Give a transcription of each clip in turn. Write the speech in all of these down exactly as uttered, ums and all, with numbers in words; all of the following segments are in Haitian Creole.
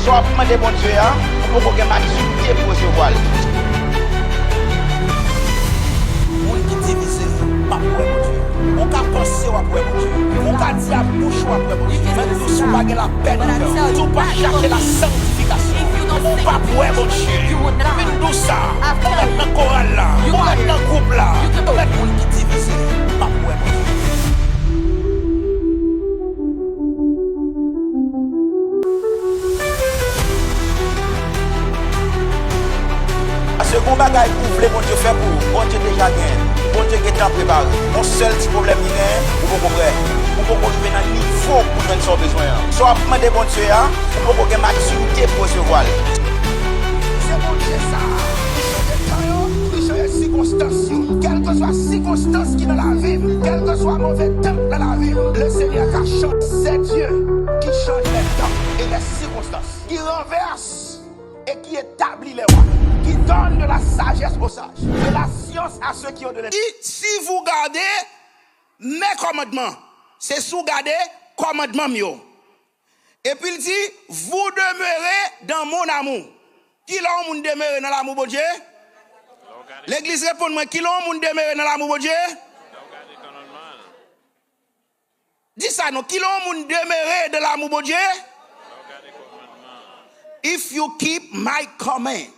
Sa w ap mande Bondye a, ou poko gen matirite pou resevwa l. Moun ki divize yo p ap wè Bondye. Ou ka panse w ap wè Bondye. Ou ka di ak bouch ou w ap wè Bondye. Men m di w, si w pa gen lapè nan kè w, si w pa chache la sanctification, ou p ap wè Bondye. Vin di w sa, ou mèt nan koral la, ou mèt nan gwoup la, ou mèt moun ki divize, p ap wè Bondye. Paske gon bagay ou vle Bondye fè pou ou, Bondye deja genyen. Bondye gentan prepare. Yon sèl ti pwoblèm li genyen, ou poko prè. Ou poko rive nan nivo pou jwenn sa w bezwen an. Sa w ap mande Bondye a, ou poko gen matirite pou resevwa l. Se Bondye sa a ki chanje tan yo, ki chanje sikonstans yo. Kèlkeswa sikonstans ki nan lavi m, kèlkeswa move tan k nan lavi m, le Seigneur ka chanje. C'est Dieu qui change les temps et les circonstances, qui renverse et qui établit les rois, qui donne de la sagesse aux sages, de la science à ceux qui ont de l'esprit. Si vous gardez mes commandements, se si w gade kòmandman m yo. Epi l di, vous demeurez dans mon amour. Kilè yon moun demere nan lanmou Bondye? Legliz, reponn mwen, kilè yon moun demere nan lanmou Bondye? Di sa non, kilè yon moun demere nan lanmou Bondye? If you keep my command.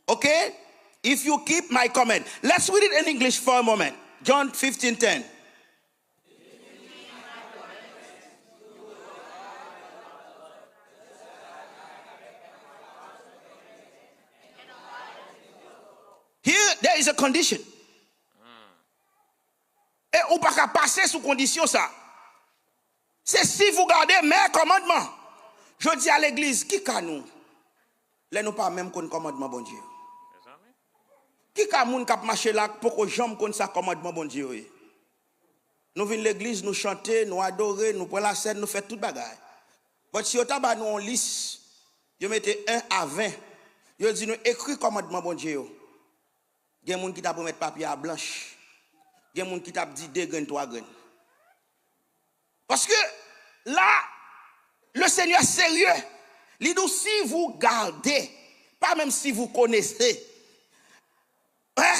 Okay? If you keep my command. Let's read it in English for a moment. John fifteen ten. Here, there is a condition. E ou pa ka pase sou kondisyon sa. Se si vous gardez mes commandements. Jodi a legliz, ki ka nou? Lè nou pa menm konn kòmandman Bondye yo. Ki ka moun k ap mache la k poko janm konn sa kòmandman Bondye yo ye? Nou vin legliz, nou chante, nou adore, nou pran lasèn, nou fè tout bagay. But si yo ta ba nou yon lis, yo mete en a ven, yo di nou ekri kòmandman Bondye yo. Gen moun ki t ap remèt papye a blanch. Gen moun ki t ap di de grenn, twa grenn. Paske la, le Seigneur serye. Li di w, si vous gardez, pa menm si vous connaissez. Hein?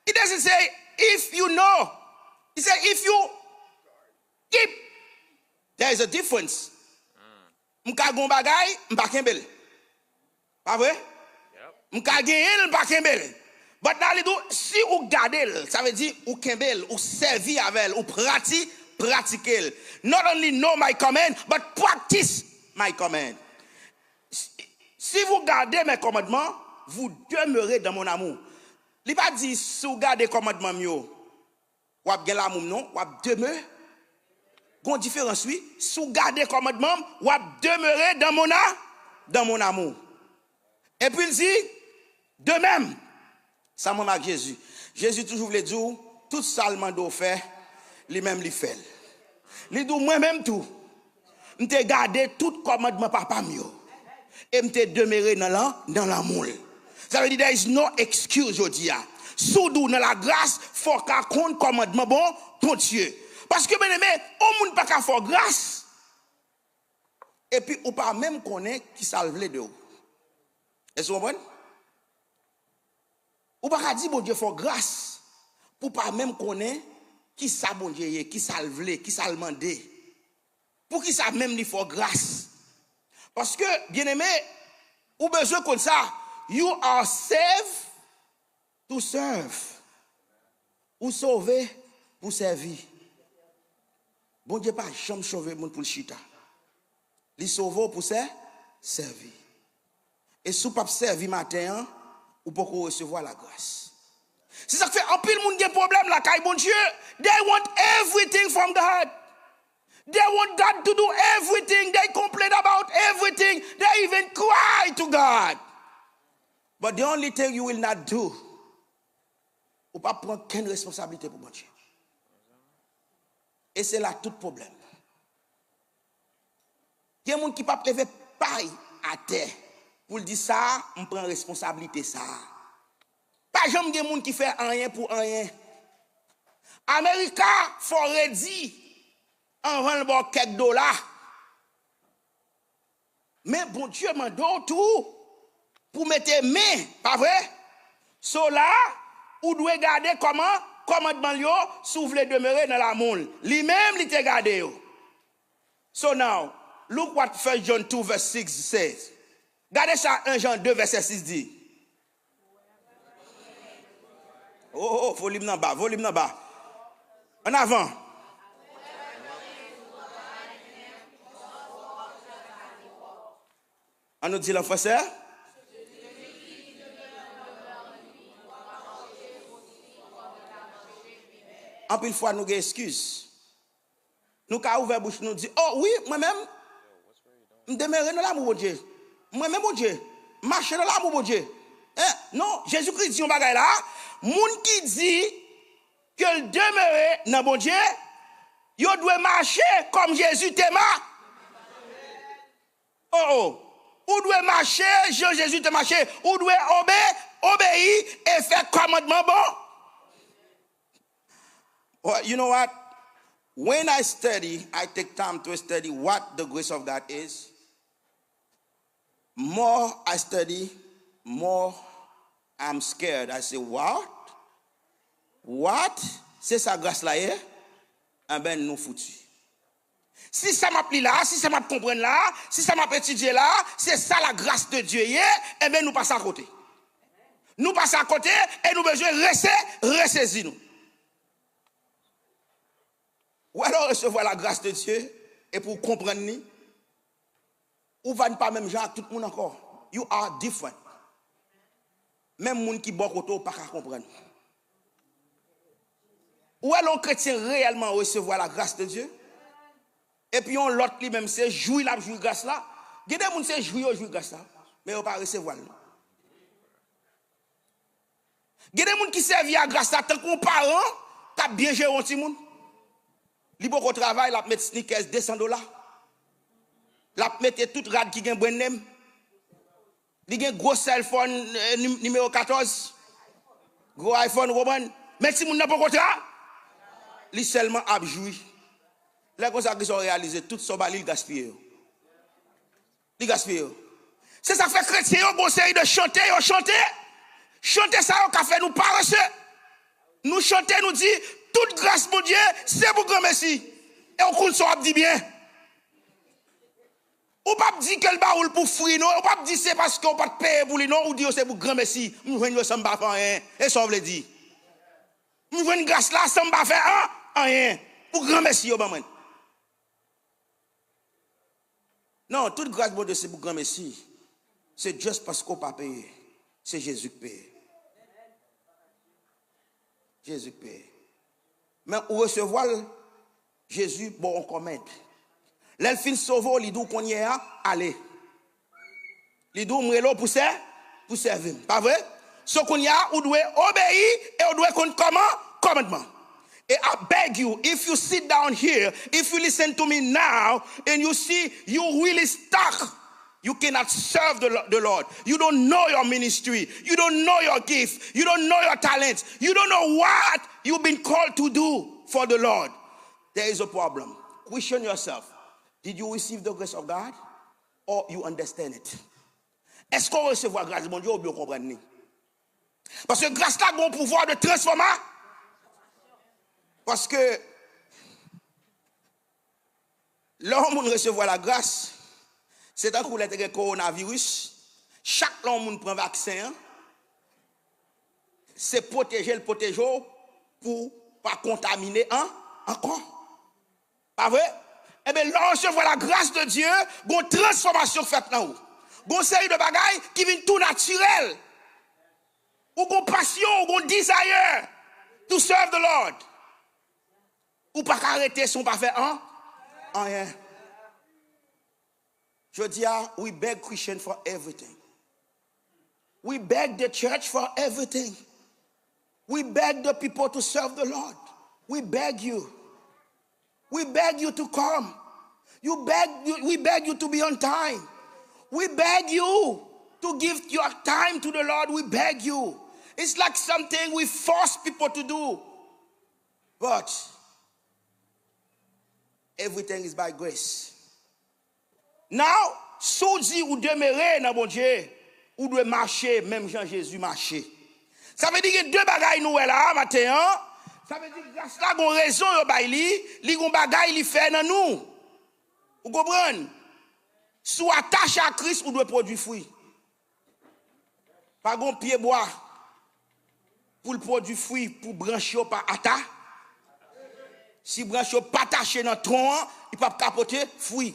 He doesn't say, if you know. He say, if you keep. There is a difference. M ka gen yon bagay, m pa kenbe l. Pa vre? M ka genyen l, m pa kenbe l. But la, li di w, si ou gade l, sa vle di ou kenbe l, ou sèvi avè l, ou prati-, pratike l. Not only know my command, but practice my command. Si, si vous gardez mes commandements, vous demeurez dans mon amour. Li pa di, si w gade kòmandman m yo, w ap gen lanmou m non, w ap demere. Gon diferans, wi. Si w gade kòmandman m, w ap demere dans mon a-, dans mon amour. Epi l di, de même, sa m renmen ak Jezi. Jezi toujou vle di w, tout sa l mande w fè, li menm li fè l. Li di w, mwen menm tou, m te gade tout kòmandman Papa m yo, e m te demere nan lan-, nan lanmou l. Sa vle di, there is no excuse jodi a. Si w di w nan lagras, fò w ka konn kòmandman bon, Bondye. Paske, byeneme, yon moun pa ka fè w gras, epi ou pa menm konnen ki sa l vle de w. Èske w konprann? Ou pa ka di Bondye fè w gras pou w pa menm konnen ki sa Bondye ye, ki sa l vle, ki sa l mande. Poukisa menm li fè w gras? Paske, byeneme, ou bezwen konn sa. You are saved to serve. Ou sove pou sèvi. Bondye pa janm sove moun pou l chita. Li sove w pou sè-, sèvi. E si w p ap sèvi maten an, ou poko resevwa lagras. Se sa k fè anpil moun gen pwoblèm lakay Bondye. They want everything from God. They want God to do everything. They complain about everything. They even cry to God. But the only thing you will not do, ou pa pran kenn responsablite pou Bondye. E se la tout pwoblèm. Gen moun ki p ap leve pay atè pou l di sa a, m pran responsablite sa a. Pa janm gen moun ki fè anyen pou anyen. America fè w redi anvan l ba w kèk dola. Men Bondye mande w tou pou mete men, pa vre? So la, ou dwe gade kòman kòmandman l yo si w vle demere nan lamoun. Li menm, li te gade yo. So now, look what First John two verse six says. Gade sa en Jan de vèsè sis di. Oh, oh, oh, volim nan ba, volim nan ba. An avan. An nou di l an fransè. Anpil fwa nou gen eskiz. Nou ka ouvè bouch nou di, "Oh wi, mwen menm, m demere nan lamou Bondye. Mwen menm Bondye, m mache nan lamou Bondye." Eh, non, Jezikri di yon bagay la, moun ki di ke l demere nan Bondye, yo dwe mache kòm Jezi te ma. Oh, oh. Ou dwe mache jan Jezi te mache. Ou dwe obe, obeyi e fè kòmandman bon. Well, you know what? When I study, I take time to study what the grace of God is. More I study, more I'm scared. I say, "What? What?" Se sa gras la ye? Enben, nou fouti. Si sa m ap li la, si sa m ap konprann la, si sa m ap etidye la, se sa la grâce de Dieu ye, enben, nou pase akote. Nou pase akote e nou bezwen rese, resezi nou. Ou wè lè w resevwa la grâce de Dieu, epi w konprann li, ou va n pa menm jan ak tout moun ankò. You are different. Menm moun ki bò kote w pa ka konprann. Ou wè lè yon kretyen reyèlman resevwa la grâce de Dieu, epi yon lòt li menm se jwi l ap jwi gras la. Gen de moun se jwi yo jwi gras la, men yo pa resevwa l non. Gen de moun ki sèvi a gras la tankou yon paran k ap byen jere yon timoun. Li poko travay, l ap met sneakers de san dola. L ap mete tout rad ki gen brand name. Li gen gwo cell phone, eh, nim-, nimewo katòz. Gwo iPhone, ou konprann? Men timoun nan poko tra-, li sèlman ap jwi. Lè konsa, kisa w reyalize? Tout sa w ba li, l gaspiye yo. Li gaspiye yo. Se sa k fè kretyen yo gon seri de chante yo chante. Chante sa yo ka fè nou parese. Nou chante, nou di, "Tout gras Bondye, se pou granmesi." E w konn sa w ap di byen. Ou p ap di ke l ba ou l pou fri, non. Ou p ap di se paske w pa t peye pou li, non. Ou di yo se pou granmesi. M jwenn yo san m pa fè anyen. E sa w vle di? M jwenn gras la san m pa fè an-, anyen. Pou granmesi yo ban mwen. Non, tout gras Bondye se pou granmesi. Se just paske w pa peye. Se Jezi k peye. Jezi k peye. Men ou resevwa l, Jezi ba w yon kòmand. Lè l fin sove w, li di w kounye a, ale. Li di w, "M rele w pou sè-, pou sèvi m." Pa vre? So kounye a, ou dwe obeyi e ou dwe konn kòman, kòmandman. And I beg you, if you sit down here, if you listen to me now, and you see you really stuck, you cannot serve the, Lo- the Lord. You don't know your ministry. You don't know your gift. You don't know your talents. You don't know what you've been called to do for the Lord. There is a problem. Question yourself. Did you receive the grace of God? Or you understand it? Èske w resevwa gras Bondye oubyen w konprann li? Paske gras la gen yon pouvwa de transfòma. Paske lè yon moun resevwa la gras, se tankou lè te gen kowonaviris, chak lè yon moun pran vaksen an, se pwoteje l pwoteje w pou pa kontamine an, ankò. Pa vre? Ebyen, lè w resevwa la grâce de Dieu, gon transfòmasyon k fèt nan ou. Gon seri de bagay ki vin tou natirèl. Ou gon pasyon, ou gon desire to serve the Lord. Ou pa ka rete san w pa fè an, anyen. Jodi a, we beg Christian for everything. We beg the church for everything. We beg the people to serve the Lord. We beg you. We beg you to come. You beg, you, we beg you to be on time. We beg you to give your time to the Lord. We beg you. It's like something we force people to do. But everything is by grace. Now, Si w di ou demere nan Bondye, ou dwe mache menm jan Jezi mache. Sa vle di gen de bagay nou wè la a maten an. Sa vle di gras la gon rezon yo bay li, li gon bagay li fè nan nou. Ou konprann? Si w atache a Kris, ou dwe pwodui fwi. Pa gon pyebwa pou l pwodui fwi pou branch yo pa ata. Si branch yo pa tache nan twon an, li p ap ka pote fwi.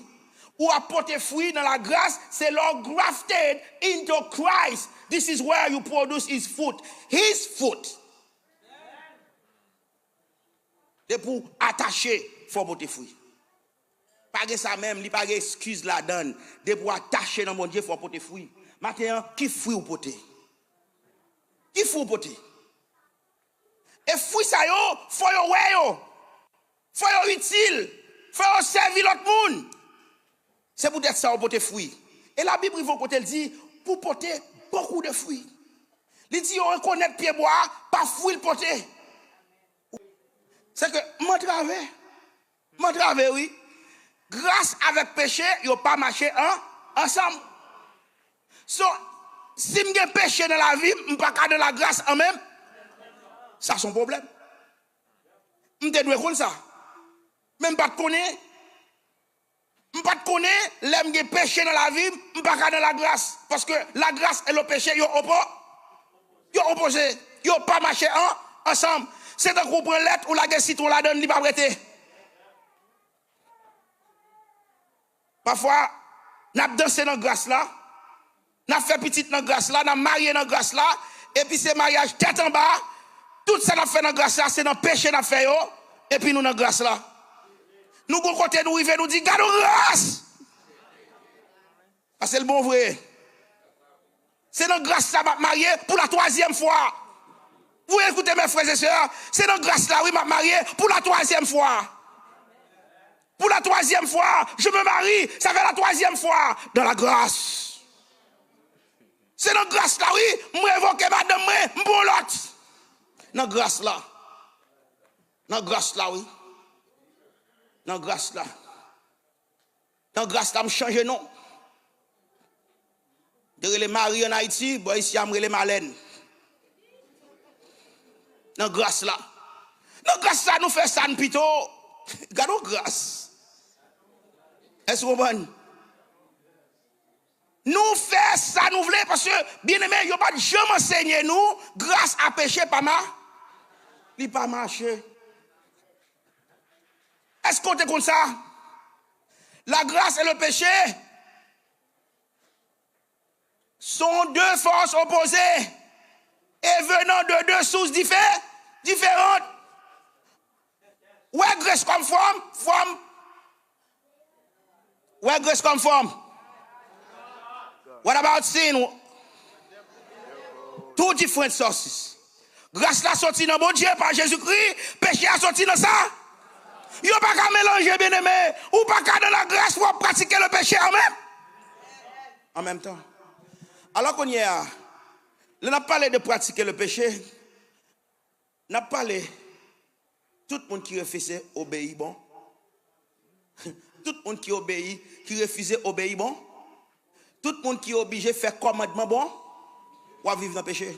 Ou ap pote fwi nan lagras, se lè w grafted into Christ. This is where you produce his fruit. His fruit. Depi w atache, fò w pote fwi. Pa gen sa menm, li pa gen eskiz ladan l. Depi w atache nan Bondye, fò w pote fwi. Maten an, ki fwi w pote? Ki fwi w pote? E fwi sa yo, fò yo wè yo. Fò yo itil. Fò yo sèvi lòt moun. Se poutèt sa yo pote fwi. E Labib rive yon kote l di, pou pote beaucoup de fruits. Li di yo rekonèt pyebwa a pa fwi l pote. Se ke m antrave. M antrave, wi. Gras avèk peche, yo pa mache an, ansanm. So, si m gen peche nan lavi m, m pa ka nan lagras an menm. Sa se yon pwoblèm. M te dwe konn sa. Men m pa t konnen. M pa t konnen lè m gen peche nan lavi m, m pa ka nan lagras. Paske lagras e le peche, yo opo, yo opoze. Yo pa mache an, ansanm. Se tankou w pran lèt, ou lage sitwon ladan l, li p ap rete. Pafwa, n ap danse nan gras la, n ap fè pitit nan gras la, n ap marye nan gras la, epi se maryaj tèt anba, tout sa n ap fè nan gras la, se nan peche n ap fè yo, epi nou nan gras la. Nou gon kote nou rive, nou di, "Gad yon gras!" Paske l bon vre. Se nan gras la m ap marye pou la twazyèm fwa. Wi, ekoute, mes frères et sœurs, se nan gras la, wi, m ap marye pou la twazyèm fwa. Pour la troisième fois, je me marie, ça fait la troisième fois dans la grâce. Se nan gras la, wi, m revoke madanm mwen, m pran lòt. Nan gras la. Nan gras la, wi. Nan gras la. Nan gras la, m chanje non. Yo rele Mari ann Ayiti, bò isi a m rele Malèn. Nan gras la. Nan gras la, nou fè sa n pito. Gade yon gras. Èske w konprann? Nou fè sa nou vle, paske, byeneme, yo pa t janm ansenye nou, gras a peche pa ma, li pa mache. Èske w te konn sa? La grâce et le péché sont deux forces opposées et venant de deux sources diffé-, différentes. Where grace come from? From, where grace come from? What about sin? Two different sources. Gras la soti nan Bondye pa Jezikri, peche a soti nan sa. Yo pa ka melanje, byeneme. Ou pa ka nan lagras pou w ap pratike le peche an menm. An menm tan. Alò kounye a, lè n ap pale de pratike le peche, n ap pale tout moun ki refize obeyi bon. Tout moun ki obeyi, ki refize obeyi bon. Tout moun ki oblije fè kòmandman bon, w ap viv nan peche.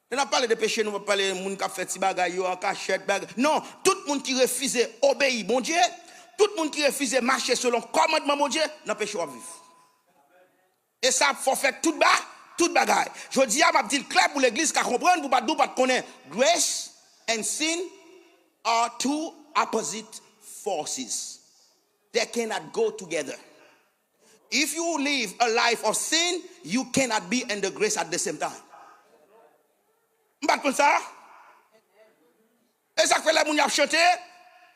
Lè n ap pale de peche, nou pa pale moun k ap fè ti bagay yo an kachèt, bagay. Non, tout moun ki refize obeyi Bondye, tout moun ki refize mache selon kòmandman Bondye, nan peche w ap viv. E sa ap fè w fè tout ba, tout bagay. Jodi a, m ap di l klè pou legliz ka konprann, pou pa di w pa t konnen. Grace and sin are two opposite forces. They cannot go together. If you live a life of sin, you cannot be in the grace at the same time. M pa t konn sa. E sa k fè lè moun y ap chante,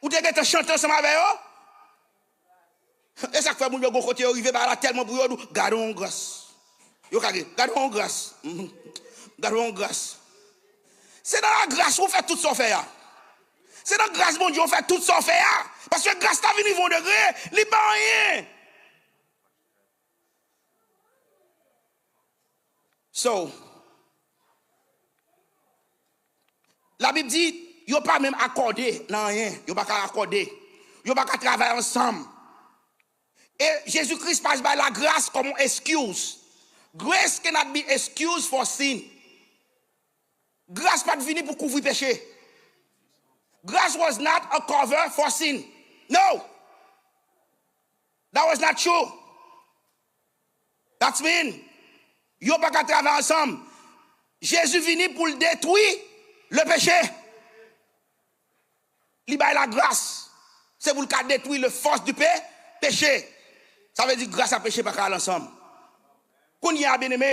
ou te gentan chante ansanm avè yo? E sa k fè moun yo gon kote yo rive, bagay la tèlman pou yo, di w, "Gade yon gras." Yo ka di, "Gade yon gras." Mhm. "Gade yon gras." Se nan lagras ou fè tout sa w fè a. Se nan gras Bondye ou fè tout sa w fè a. Paske gras la vin rive yon degre, li pa anyen. So, Labib di, yo pa menm akòde nan anyen. Yo pa ka akòde. Yo pa ka travay ansanm. E Jezi Kris pa bay lagras kòm yon excuse. Grace cannot be excuse for sin. Gras pa t vini pou kouvri peche. Grace was not a cover for sin. No. That was not true. That's mean, yo pa ka travay ansanm. Jezi vini pou l detwi le peche. Li bay lagras. Se pou l ka detwi le fòs di pe, peche. Sa vle di gras ak peche pa ka al ansanm. Kounye a, byeneme,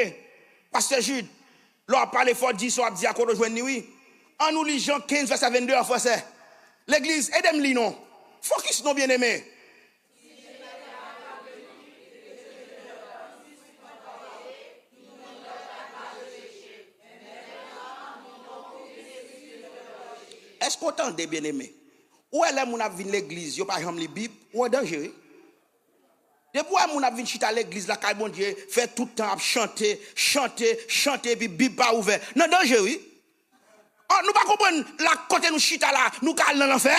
Pastè Jude, lè w ap pale fò, di sa w ap di a, kote w jwenn li, wi. Ann nou li Jan kenz, vèsè vennde an fransè. Legliz, ede m li non. Fokis non, byeneme. Èske w tande, byeneme? Ou wè lè moun ap vin legliz, yo pa janm li Bib, ou an danje, wi. Depi w wè moun ap vin chita legliz lakay Bondye, fè tout tan ap chante, chante, chante, epi Bib pa ouvè. Nan danje, wi. An, nou pa konprann la kote nou chita la, nou ka al nan lanfè?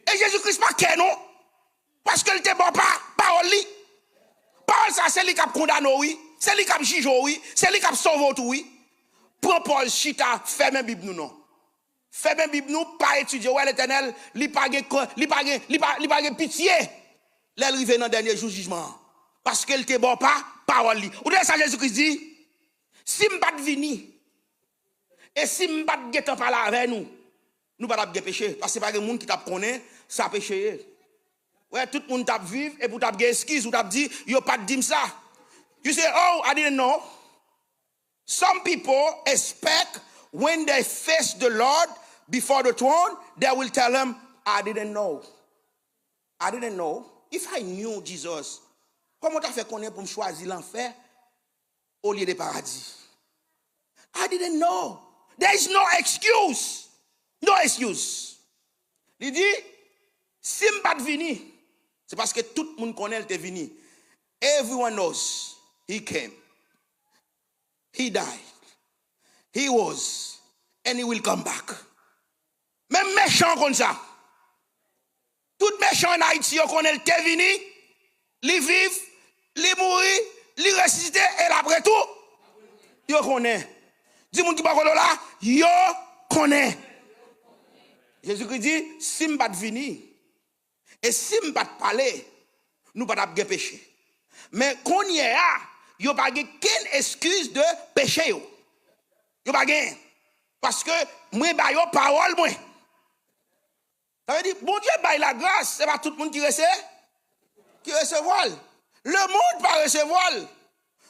E Jezi Kris pa kè, non. Paske l te ba w pa, pawòl li. Pawòl sa, se li k ap kondane w, wi. Se li k ap jije w, wi. Se li k ap sove w tou, wi. Pran pòz chita, fèmen Bib nou, non. Fèmen Bib nou, pa etidye. Wè Letènèl, li pa gen, kò- li pa gen, li pa, li pa gen pitye lè l rive nan dènye jou jijman an. Paske l te ba w pa, pawòl li. Ou tande sa Jezi Kris di? Si m pa t vini, e si m pa t gentan pale avè nou, nou pa t ap gen peche. Paske pa gen moun ki t ap konnen sa peche ye. Wè, tout moun t ap viv, epi w t ap gen eskiz, ou t ap di, yo pa t di m sa. You say, "Oh, I didn't know." Some people expect when they face the Lord before the throne, they will tell him, "I didn't know. I didn't know. If I knew Jesus, kòman w ta fè konnen pou m chwazi lanfè olye de paradi?" I didn't know. There is no excuse. No excuse. Li di, si m pa t vini, se paske tout moun konnen l te vini. Everyone knows he came. He died. He was. And he will come back. Menm mechan konn sa. Tout mechan an Ayiti, yo konnen l te vini, li viv, li mouri, li resisite, e l ap retou. Yo konnen. Di moun ki bò kote w la, yo konnen. Jezikri di, si m pa t vini, e si m pa t pale, nou pa t ap gen peche. Men kounye a, yo pa gen kenn eskiz de peche yo. Yo pa gen. Paske mwen ba yo pawòl mwen. Sa vle di, Bondye bay lagras, se pa tout moun ki rese, ki resevwa l. Lemonn pa resevwa l.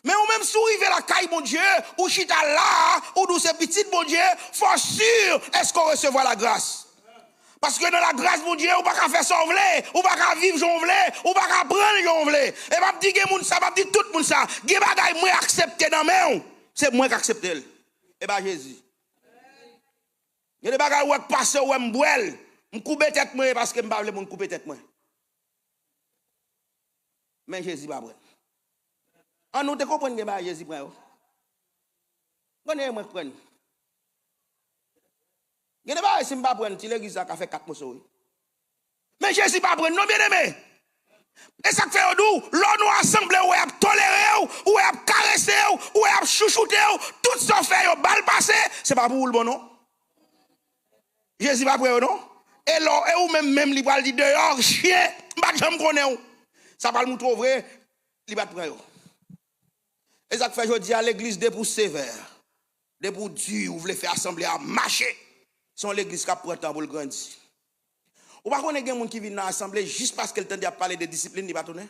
Men ou menm, si w rive lakay Bondye, ou chita la a, ou di w se pitit Bondye, fò si, èske w resevwa lagras? Paske nan lagras Bondye, ou pa ka fè sa w vle, ou pa ka viv jan w vle, ou pa ka pran l jan w vle. E m ap di gen moun sa, m ap di tout moun sa, gen bagay mwen aksepte nan men w, se mwen k aksepte l. E pa Jezi. Gen de bagay ou wè k pase, ou wè m bwè l. M koupe tèt mwen, e paske m pa vle moun koupe tèt mwen. Men Jezi pa pran. An nou te konprann gen bagay Jezi pran yo. Konnen e mwen k pran. Gen de bagay si m pa pran, ti legliz la ka fè kat moso, wi. Men Jezi pa pran non, byeneme. E sa k fè yo di w, lè w nan yon asanble, ou wè y ap tolere w, ou wè y ap karese w, ou wè y ap chouchoute w, tout sa w fè yo ba l pase, se pa pou ou l bon non. Jezi pa pran yo non. E lè w, e ou menm menm li pral di deyò, chen, m pa t janm konnen w. Sa pral moutre w vre, li pa t pran yo. E sa k fè jodi a legliz depi w sevè, depi w di, ou vle fè asanble a mache, se yon legliz k ap pran tan pou l grandi. Ou pa konnen gen moun ki vin nan asanble jis paske l tande y ap pale de disiplin, li pa tounen?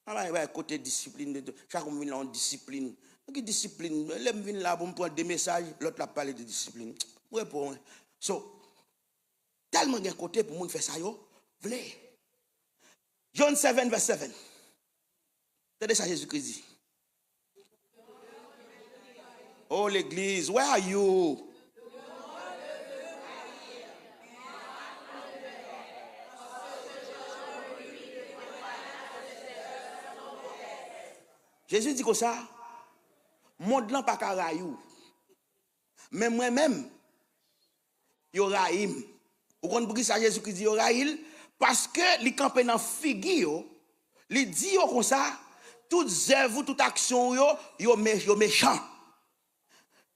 Ala e bay kote disiplin, de, chak moun vin la yon disiplin. Nan ki disiplin? Lè m vin la pou m pran de mesaj, lòt la ap pale de disiplin. M repo, wi. So, tèlman gen kote pou moun fè sa yo vle. John seven verse seven. Tande sa Jezikri di. Oh, legliz, where are you? Jezi di konsa, mond lan pa ka rayi w. Men mwen menm, yo rayi m. Ou konn poukisa Jezikri di yo rayi l? Paske li kanpe nan figi yo, li di yo konsa, tout zèv ou, tout aksyon ou yo, yo, me, yo mechan.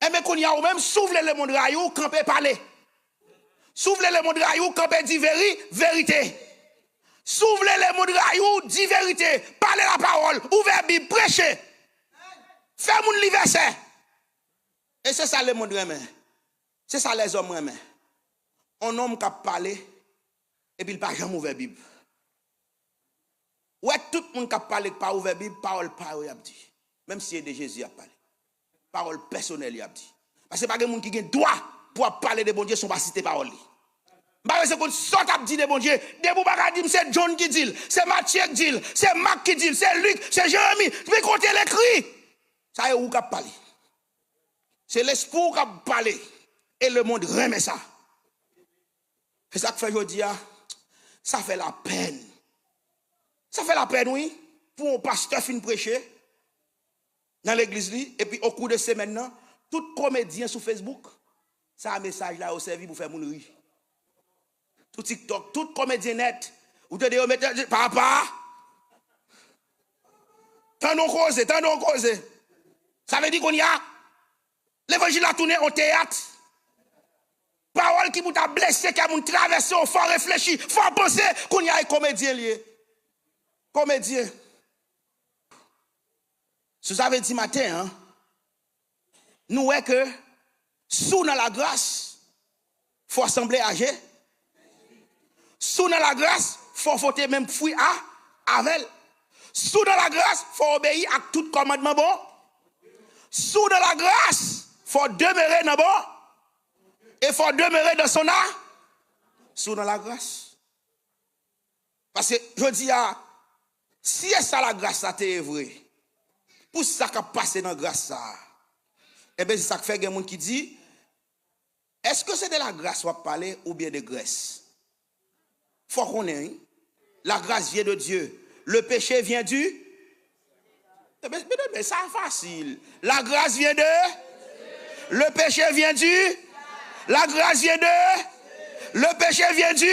Enben, kounye a, ou menm, si w vle lemonn rayi w, kanpe pale. Si w vle lemonn rayi w, kanpe di veri, verite. Si w vle lemonn rayi w, di verite. Pale lapawòl, ouvè Bib, preche. Fè moun li vèsè. E se sa lemonn renmen. Se sa lèzòm renmen. On nonm k ap pale, epi l pa janm ouvè Bib. Ou wè tout moun k ap pale k pa ouvè Bib, pawòl pa yo y ap di. Menm si e de Jezi y ap pale. Pawòl pèsonèl y ap di. Paske pa gen moun ki gen dwa pou ap pale de Bondye san w pa site pawòl li. M pa bezwen konn sa w t ap di de Bondye. Depi w pa ka di m se John ki di l, se Matye ki di l, se Mak ki di l, se Lik, se Jeremi, men kote l ekri? Sa e ou k ap pale. Se lespri w k ap pale. E lemonn renmen sa. Se sa k fè jodi a, sa fè lapèn. Sa fè lapèn, wi, pou yon pastè fin preche nan legliz li, epi okou de semèn nan, tout komedyen sou Facebook, sa mesaj la yo sèvi pou fè moun ri. Sou TikTok, tout komedyen nèt, ou tande yo mete, papa, tande yon koze, tande yon koze. Sa vle di kounye a, levanjil la tounen yon teyat. Pawòl ki pou ta blese kè moun, travèse w, fè w reflechi, fè w panse, kounye a e komedyen li ye. Komedyen. Sou sa vle di maten an, nou wè ke si w nan lagras, fò w sanble a Je. Si w nan lagras, fò w pote menm fwi a avè l. Si w nan lagras, fò w obeyi ak tout kòmandman bon. Si w nan lagras, fò w demere nan bon. E fò w demere nan son a. Si w nan lagras. Paske jodi a, si e sa lagras la te ye vre, pou sa k ap pase nan gras sa a, enben, se sa k fè gen moun ki di, èske se de lagras w ap pale oubyen de grès? Fò w konnen, wi. La grâce vient de Dieu. Le péché vient du Ebyen, ebyen, ebyen, sa fasil. La grâce vient de Le péché vient du La grâce vient de Le péché vient du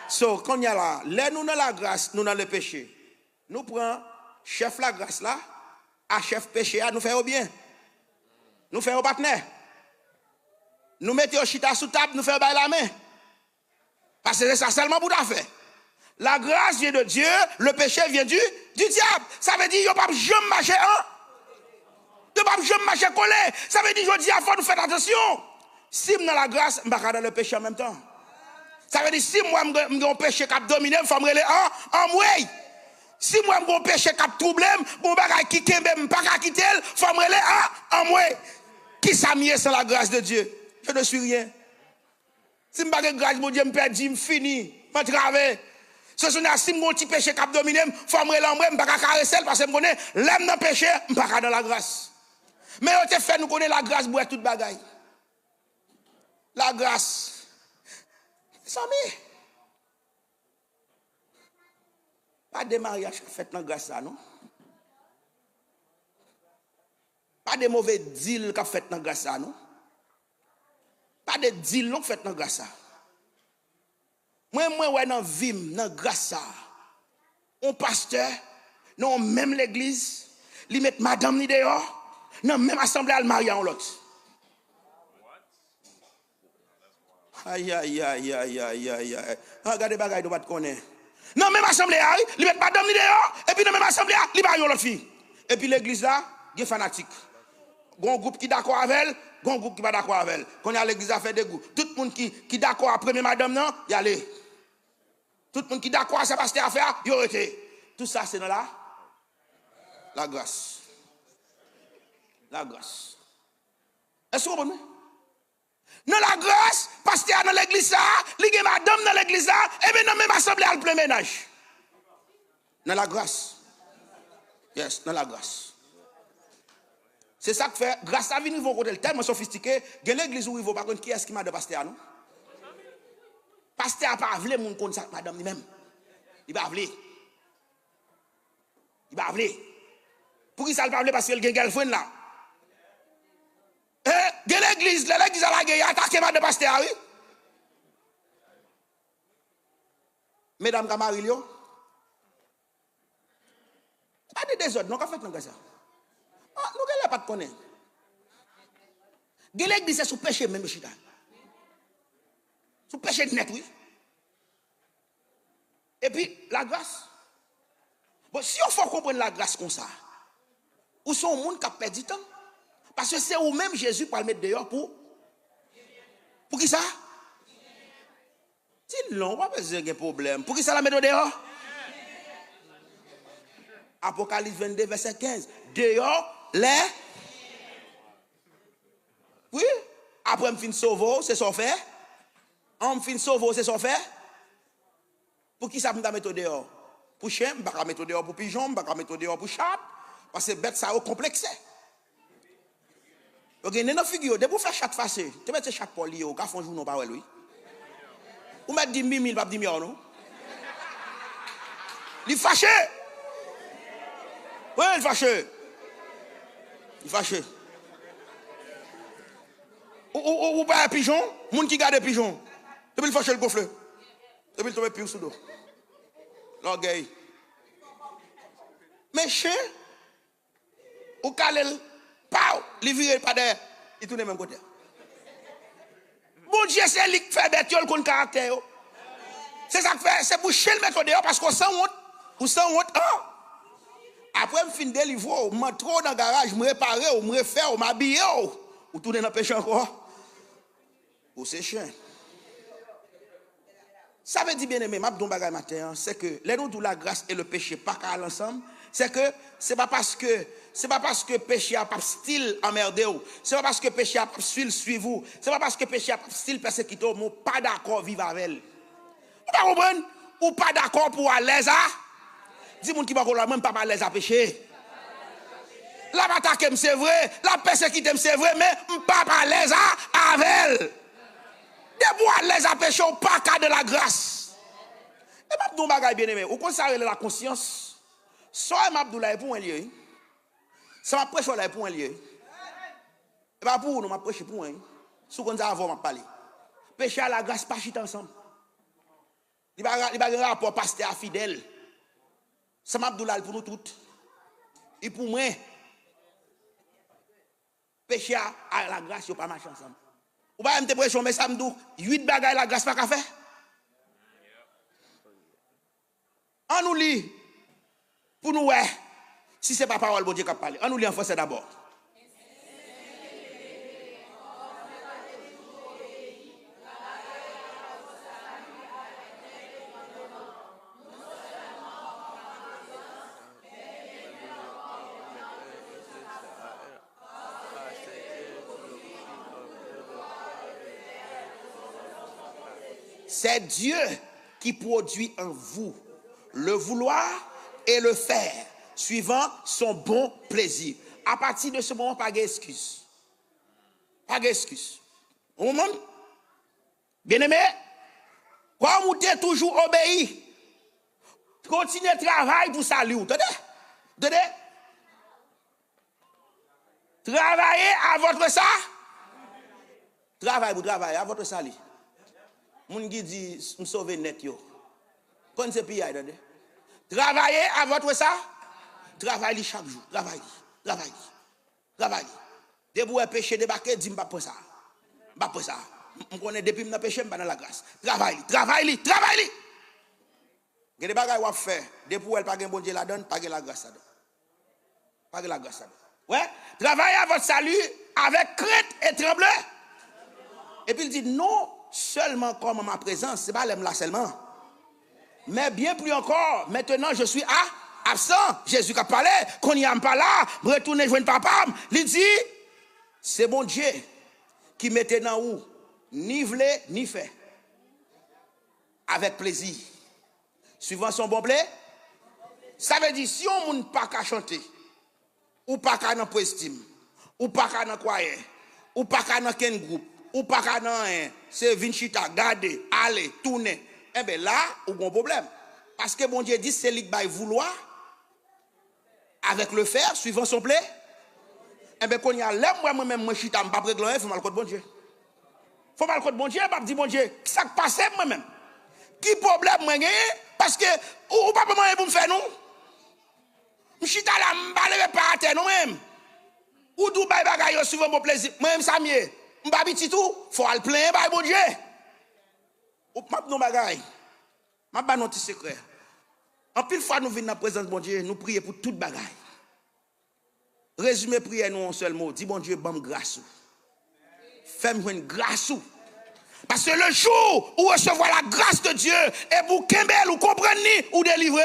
So, kounye a la, lè nou nan lagras, nou nan le péché. Nou pran chèf lagras la, a chèf peche a, nou fè yo byen. Nou fè yo patnè. Nou mete yo chita sou tab, nou fè yo bay lamen. Paske se sa sèlman pou ta fè. La grâce vient de Dieu, le péché vient du, du diable. Sa vle di yo p ap janm mache an. Yo p ap janm mache kole. Sa vle di jodi a fò nou fè atansyon. Si m nan lagras, m pa ka nan le péché an menm tan. Sa vle di si m wè m gen m gen yon peche k ap domine m, fò m rele an, anmwey. Si m wè m gen yon peche k ap twouble m, gen yon bagay ki kenbe m, m pa ka kite l, fò m rele an, anmwey. Kisa m ye san la grâce de Dieu? Je ne suis rien. Si m pa gen gras Bondye, m pèdi, m fini, m antrave. Se jounen a, si m gen yon ti peche k ap domine m, fò m rele anmwey, m pa ka karese l, paske m konnen, lè m nan peche, m pa ka nan lagras. Men yo te fè nou konnen lagras bwè tout bagay. Lagras. Mezanmi, pa de maryaj k ap fèt nan gras sa, non. Pa de move dil k ap fèt nan gras sa, non. Pa de dil, non, k fèt nan gras sa. Mwen, mwen wè nan vi m, nan gras sa, yon pastè, nan yon menm legliz, li met madanm li deyò, nan menm asanble a, l marye a yon lòt. Ayayayayayay. Ah, gade bagay nou pa t konnen. Nan menm asanble a, wi, li met madanm li deyò, epi nan menm asanble a, li marye yon lòt fi. Epi legliz la, gen fanatik. Gen yon gwoup ki dakò avè l, gen yon gwoup ki pa dakò avè l. Kounye a, legliz la fè de gwoup. Tout moun ki, ki dakò a premye madanm nan, y ale. Tout moun ki dakò a sa pastè a fè a, yo rete. Tout sa se nan la, lagras. Lagras. Èske w konprann mwen? Nan lagras, pastè a nan legliz sa a, li gen madanm nan legliz la, ebyen nan menm asanble a l plen mennaj. Nan lagras. Yes, nan lagras. Se sa k fè, gras la vin rive yon kote l tèlman sofistike, gen legliz ou rive ou pa konn kiyès ki madan pastè a, non. Pastè a pa vle moun konn sa k madanm li menm. Li pa vle. Li pa vle. Poukisa l pa vle? Paske l gen girlfriend la. E, gen legliz, lè legliz la lage, y atake madan pastè a, wi. Medam ka mari l yo? Se pa de dezòd non k ap fèt nan kay sa. Ah, nou genlè pa t konnen. Gen legliz se sou peche menm yo chita. Sou peche nèt, wi. Epi, lagras. Bon, si yo fè w konprann lagras konsa, ou se yon moun k ap pèdi tan. Paske se ou menm Jezi pral met deyò pou. Pou kisa? Di non, ou pa bezwen gen pwoblèm. Poukisa l ap mete w deyò? Apokalis vennde, vèsè kenz. Deyò, lè. Wi. Apre m fin sove w, se sa w fè? An m fin sove w, se sa w fè? Poukisa pou m ta mete w deyò? Pou chen, m pa ka mete w deyò pou pijon, m pa ka mete w deyò pou chat. Paske bèt sa yo konplekse. Yo gen nen nan figi yo. Depi w fè chat fache, te mèt se chat pa w li ye, ou ka fè yon jounen w pa wè l, wi. Ou mèt di m mimi, l p ap di m yaw, non. Li fache! Wi, li fache. Li fache. Ou, ou, ou, ou pa wè pijon? Moun ki gade pijon. Depi l fache, l gonfle. Epi l tonbe pi w sou do. Lògèy. Men chen, ou kale l, paw, li vire pa dèyè, li tounen menm kote a. Bondye se li k fè bèt yo, l konn karaktè yo. Se sa k fè, se pou chen l mete w deyò, paske w sanwont. Ou sanwont, an! Apre m fin delivre w, m antre w nan garaj, m repare w, m refè w, m abiye w, ou tounen nan peche ankò. Ou se chen. Sa vle di, byeneme, m ap di yon bagay maten an, se ke lè nou di w lagras e le peche pa ka al ansanm, se ke se pa paske, se pa paske peche a p ap still anmède w, se pa paske peche a p ap still swiv ou, se pa paske peche a p ap still pèsekite w, men w pa dakò viv avè l. Ou pa konprann? Ou pa dakò pou w alèz a Di moun ki bò kote w la, mwen m p ap alèz a peche. L ap atake m, se vre, l ap pèsekite m, se vre, men m p ap alèz a, avè l. Depi w alèz a peche, w pa ka de la gras. E m ap di w yon bagay, byeneme, ou konn sa rele lakonsyans? Sa w wè m ap di w la, e pou mwen l ye, wi. Sa m ap preche w la, e pou mwen l ye, wi. E pa pou ou non, m ap preche pou mwen, wi. Si w konn sa, avè w m ap pale. Peche a lagras pa chita ansanm. Li pa, li pa gen rapò pastè a fidèl. Sa m ap di w la, li pou nou tout. Li pou mwen. Peche a, a lagras, yo pa mache ansanm. Ou pa wè m te preche yon mesaj, m di w, uit bagay lagras pa ka fè? Ann nou li pou nou wè si se pa pawòl Bondye k ap pale. Ann nou li an fransè dabò. C'est Dieu qui produit en vous le vouloir et le faire suivant son bon plaisir. A pati de se moman, pa gen eskiz. Pa gen eskiz. Ou konprann? Byeneme, kòm ou te toujou obeyi, kontinye travay pou sali w. Tande? Tande? Travaillez à votre sa. Travay pou travay, à votre salut. Moun ki di, "M sove nèt yo." Konn se piyay, tande. Travaillez à votre sa. Travay li chak jou. Travay li. Travay li. Travay li. Depi w wè peche debake, di, "M p ap pran sa. M p ap pran sa. M, m konnen depi m nan peche, m pa nan lagras." Travay li. Travay li. Travay li. Gen de bagay w ap fè, depi w wè l pa gen Bondye ladan l, pa gen lagras ladan l. Pa gen lagras ladan l. Wè, travaillez à votre salut avec crainte et tremblement. Epi l di, "Non seulement comme en ma présence," se pa lè m la sèlman. "Mais bien plus encore, maintenant je suis a, absent." Jezi k ap pale, "Kounye a m pa la, m retounen jwenn Papa m." Li di, "Se Bondye ki mete nan ou ni vle ni fè." Avec plaisir. Suivant son bon plaisir. Sa vle di, si yon moun pa ka chante, ou pa ka nan praise team, ou pa ka nan kwayè, ou pa ka nan kenn gwoup, ou pa ka nan anyen, se vin chita, gade, ale, tounen, enben la, ou gon pwoblèm. Paske Bondye di se li k bay voulwa, avec le faire suivant son plaisir. Enben, kounye a, lè m wè mwen menm mwen chita, m p ap regle anyen, fò m al kot Bondye. Fò m al kot Bondye, m ap di Bondye, "Kisa k pase m mwen menm?" Ki pwoblèm mwen genyen? Paske ou, ou pa ban m anyen pou m fè, non. M chita la, m pa leve pa atè, non, mwen menm. Ou di w bay bagay yo swivan bon plezi. Mwen menm sa m ye. M pa pitit ou, fò w al plenyen bay Bondye. Ou, m ap di w yon bagay. M ap ba nou yon ti sekrè. Anpil fwa nou vin nan prezans Bondye, nou priye pou tout bagay. Rezime priyè nou an yon sèl mo. Di, Bondye, ban m gras ou. Fè m jwenn gras ou. Parce que le jour où ou recevoir la grâce de Dieu, epi ou kenbe l, ou konprann li, ou delivre.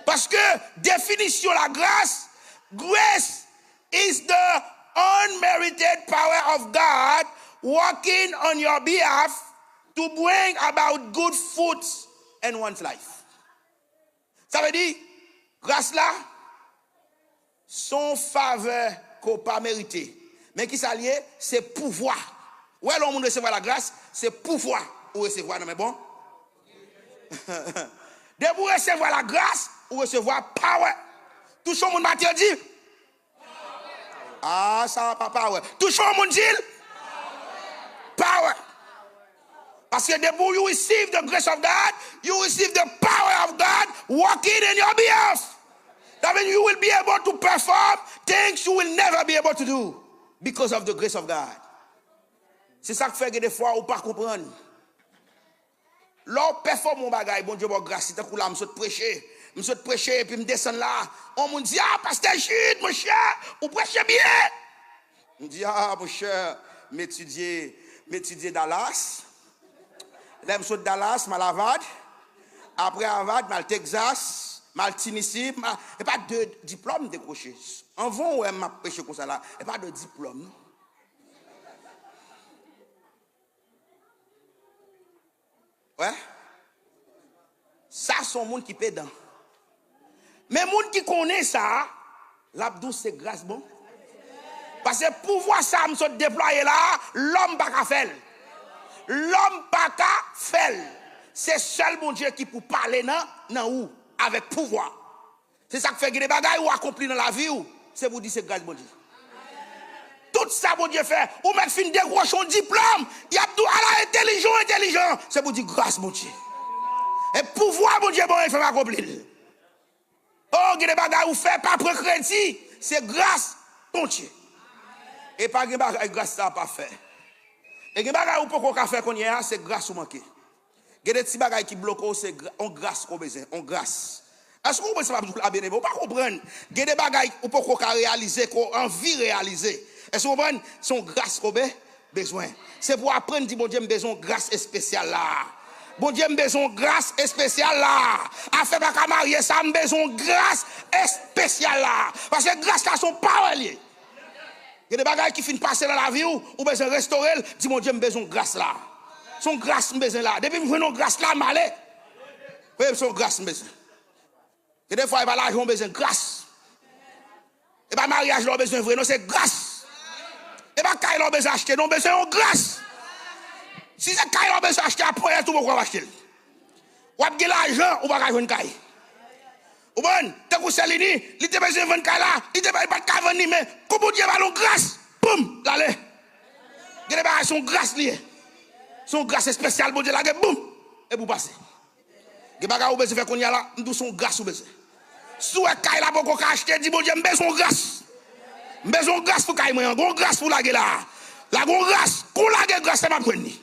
Parce que définition la grâce, grace is the unmerited power of God working on your behalf to bring about good fruits in one's life. Sa vle di, gras la, se yon favè ke w pa merite. Men ki sa l ye? Se pouvwa. Ou wè, lè yon moun resevwa lagras, se pouvwa ou resevwa nan men bon. Depi w resevwa lagras, ou resevwa power. Touche yon moun maten, di, ah, sa pa power. Touche yon moun, di l, power. Paske depi w you receive the grace of God, you receive the power of God working in your behalf. That means you will be able to perform things you will never be able to do because of the grace of God. Se sa k fè gen de fwa ou pa konprann. Lè w pèfòme yon bagay, Bondye ba w gras li. Tankou la, m sot preche. M sot preche, epi m desann la. Yon moun di, ah, pastè Jude, monchè, ou preche byen. M di, ah, monchè, m etidye, m etidye Dallas. Lè m sot Dallas, m al Harvard. Apre Harvard, m al Texas, m al Tennessee. M al, e pa de diplòm m dekwoche. Anvan w wè m ap preche konsa la, e pa de diplòm, non. Wè? Sa se yon moun ki pedan. Men moun ki konnen sa, l ap di w se gras bon. Paske pouvwa sa m sot deplwaye la, lòm pa ka fè l. Lòm pa ka fè l. Se sèl Bondye ki pou pale nan, nan ou, avèk pouvwa. Se sa k fè gen de bagay ou akonpli nan lavi w, se pou di se gras Bondye. Tout sa Bondye fè, ou mèt fin dekwoche yon diplòm, y ap di w, ala entèlijan, entèlijan, se pou di gras Bondye. E pouvwa Bondye ban w, e fè m akonpli l. Oh, gen de bagay ou fè, pa pran kredi, se gras Bondye. E pa gen bagay gras sa pa fè. E gen bagay ou poko ka fè kounye a, se gras ou manke. Gen de ti bagay ki bloke w, se gra-, on gras ke w bezwen, on gras. Èske w konprann sa m ap di w la, byeneme? Ou pa konprann. Gen de bagay ou poko ka reyalize, ke w anvi reyalize. Èske w konprann? Se on gras ke w be-, bezwen. Se pou w aprann di Bondye, m bezwen on gras espesyal la. Bondye, m bezwen on gras espesyal la. Afè pa ka marye sa, m bezwen on gras espesyal la. Paske gras la se on pawòl li ye. Gen de bagay ki fin pase nan lavi w, ou bezwen restore l, di, Bondye, m bezwen gras la. Se yon gras m bezwen la. Depi m jwenn yon gras la, m ale. Wi, se yon gras m bezwen. Gen de fwa, e pa lajan w bezwen, gras. E pa maryaj la w bezwen vre, non, se gras. E pa kay la w bezwen achte, non, w bezwen yon gras. Si se kay la w bezwen achte, a ponyèt ou poko ap achte l. W ap gen lajan, ou pa ka jwenn kay. Ou konprann? Tankou sè Lini, li te bezwen vann kay la, li te pa, li pa t ka vann li, men kou Bondye ba l yon gras, boum, l ale. Gen de bagay, se yon gras li ye. Se yon gras espesyal Bondye lage, boum, epi w pase. Gen bagay ou bezwen fè kounye a la, m di w se yon gras ou bezwen. Si w wè kay la poko ka achte, di Bondye, m bezwen yon gras. M bezwen yon gras pou kay mwen an, gon gras pou lage la. Lage yon gras, kou lage gras la, m ap jwenn li.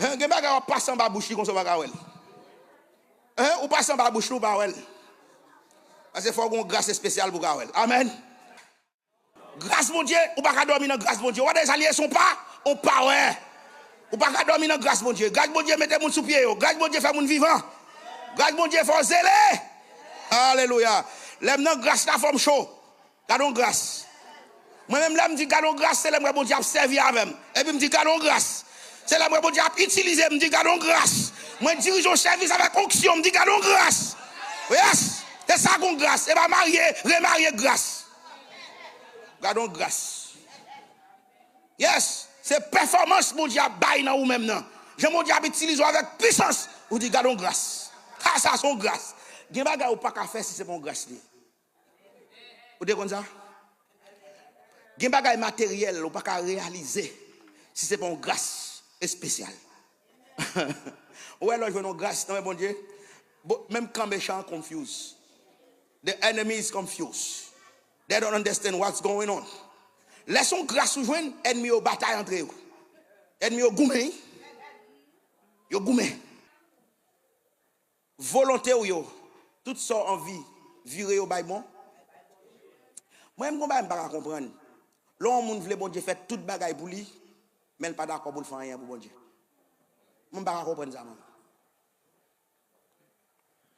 Hen, gen bagay w ap pase anba bouch li konsa w pa ka wè l. Hen, ou pase anba bouch li, ou pa wè l. Paske fò w gen yon gras espesyal pou w ka wè l. Amèn. Gras Bondye, ou pa ka dòmi nan gras Bondye. Ou pa konn sa l ye, se yon pa, yon pawè. Ou pa ka dòmi nan gras Bondye. Gras Bondye mete moun sou pye yo. Gras Bondye fè moun vivan. Gras Bondye fè w zele. Alelouya. Lè m nan gras la, fò m cho. Gade yon gras. Mwen menm, lè m di gade yon gras, se lè m wè Bondye ap sèvi avè m. Epi m di gade yon gras. Se lè m wè Bondye ap itilize m, m di gade yon gras. Mwen dirije yon sèvis avèk onksyon, m di gade yon gras. Yes! Se sa k yon gras. E pa marye, remarye gras. Gade yon gras. Yes! Se pèfòmans Bondye ap bay nan ou menm nan. Jan Bondye ap itilize w avèk pisans, ou di gade yon gras. Ha, sa se yon gras. Gen bagay ou pa ka fè si se pa yon gras li ye. Ou te konn sa? Gen bagay materyèl ou pa ka reyalize si se pa yon gras espesyal. Ou wè lè w jwenn yon gras nan men Bondye, bo- menm kan mechan an confused. The enemy is confused. They don't understand what's going on. Lè se yon gras ou jwenn, ènmi yo batay antre yo. Ènmi yo goumen, wi. Yo goumen. Volonte w yo, tout sa w anvi, vire yo bay bon. Mwen, m gon bagay m pa ka konprann. Lè yon moun vle Bondye fè tout bagay pou li, men l pa dakò pou l fè anyen pou Bondye. Mwen, m pa ka konprann sa, mwen.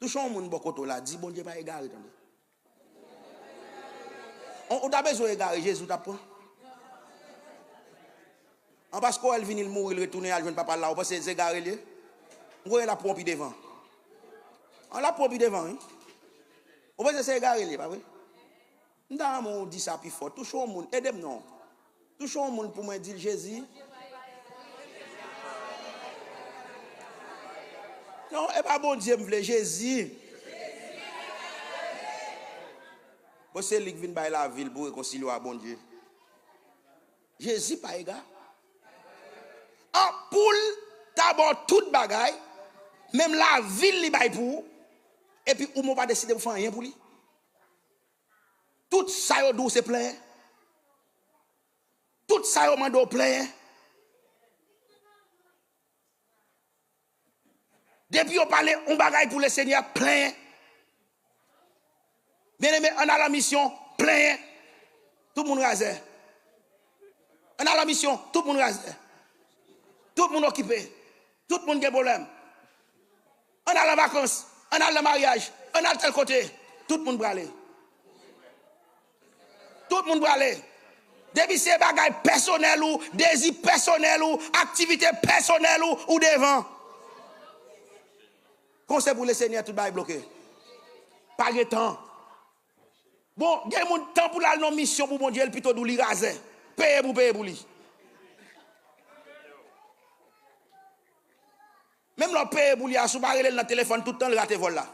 Touche yon moun bò kote w la, di Bondye pa egare, tande. Ou, ou ta bezwen egare, Jezi w t ap pran. An paske w wè l vini, l mouri, l retounen, al jwenn papa l la, ou panse se egare l ye? M kwè l ap pran w pi devan. An, l ap pran w pi devan, wi. Ou panse se egare l ye, pa vre? M ta renmen w di sa pi fò. Touche yon moun, ede m non. Touche yon moun pou mwen, di l, Jezi. Non, e pa Bondye m vle, Jezi. Bon, se li k vin bay lavi l pou rekonsilye w a Bondye. Jezi pa ega. An, pou l ta ba w tout bagay, menm lavi l li bay pou ou, epi ou menm w pa deside pou fè anyen pou li. Tout sa yo di w se plenyen. Tout sa yo mande w plenyen. Depi yo pale yon bagay pou Lesenyè, plenyen. Byeneme, ann al an misyon, plenyen. Tout moun razè. Ann al an misyon, tout moun razè. Tout moun okipe. Tout moun gen pwoblèm. Ann al an vakans, ann al nan maryaj, ann al tèl kote. Tout moun prale. Tout moun prale. Depi se bagay pèsonèl ou, dezi pèsonèl ou, aktivite pèsonèl ou, ou devan. Kon se pou Lesenyè, tout bagay bloke. Pa gen tan. Bon, gen moun, tan pou l al nan misyon pou Bondye, l pito di w li razè. Peye pou peye pou li. Menm lè w peye pou li a, si w pa rele l nan telefòn tout tan, l rate vòl la.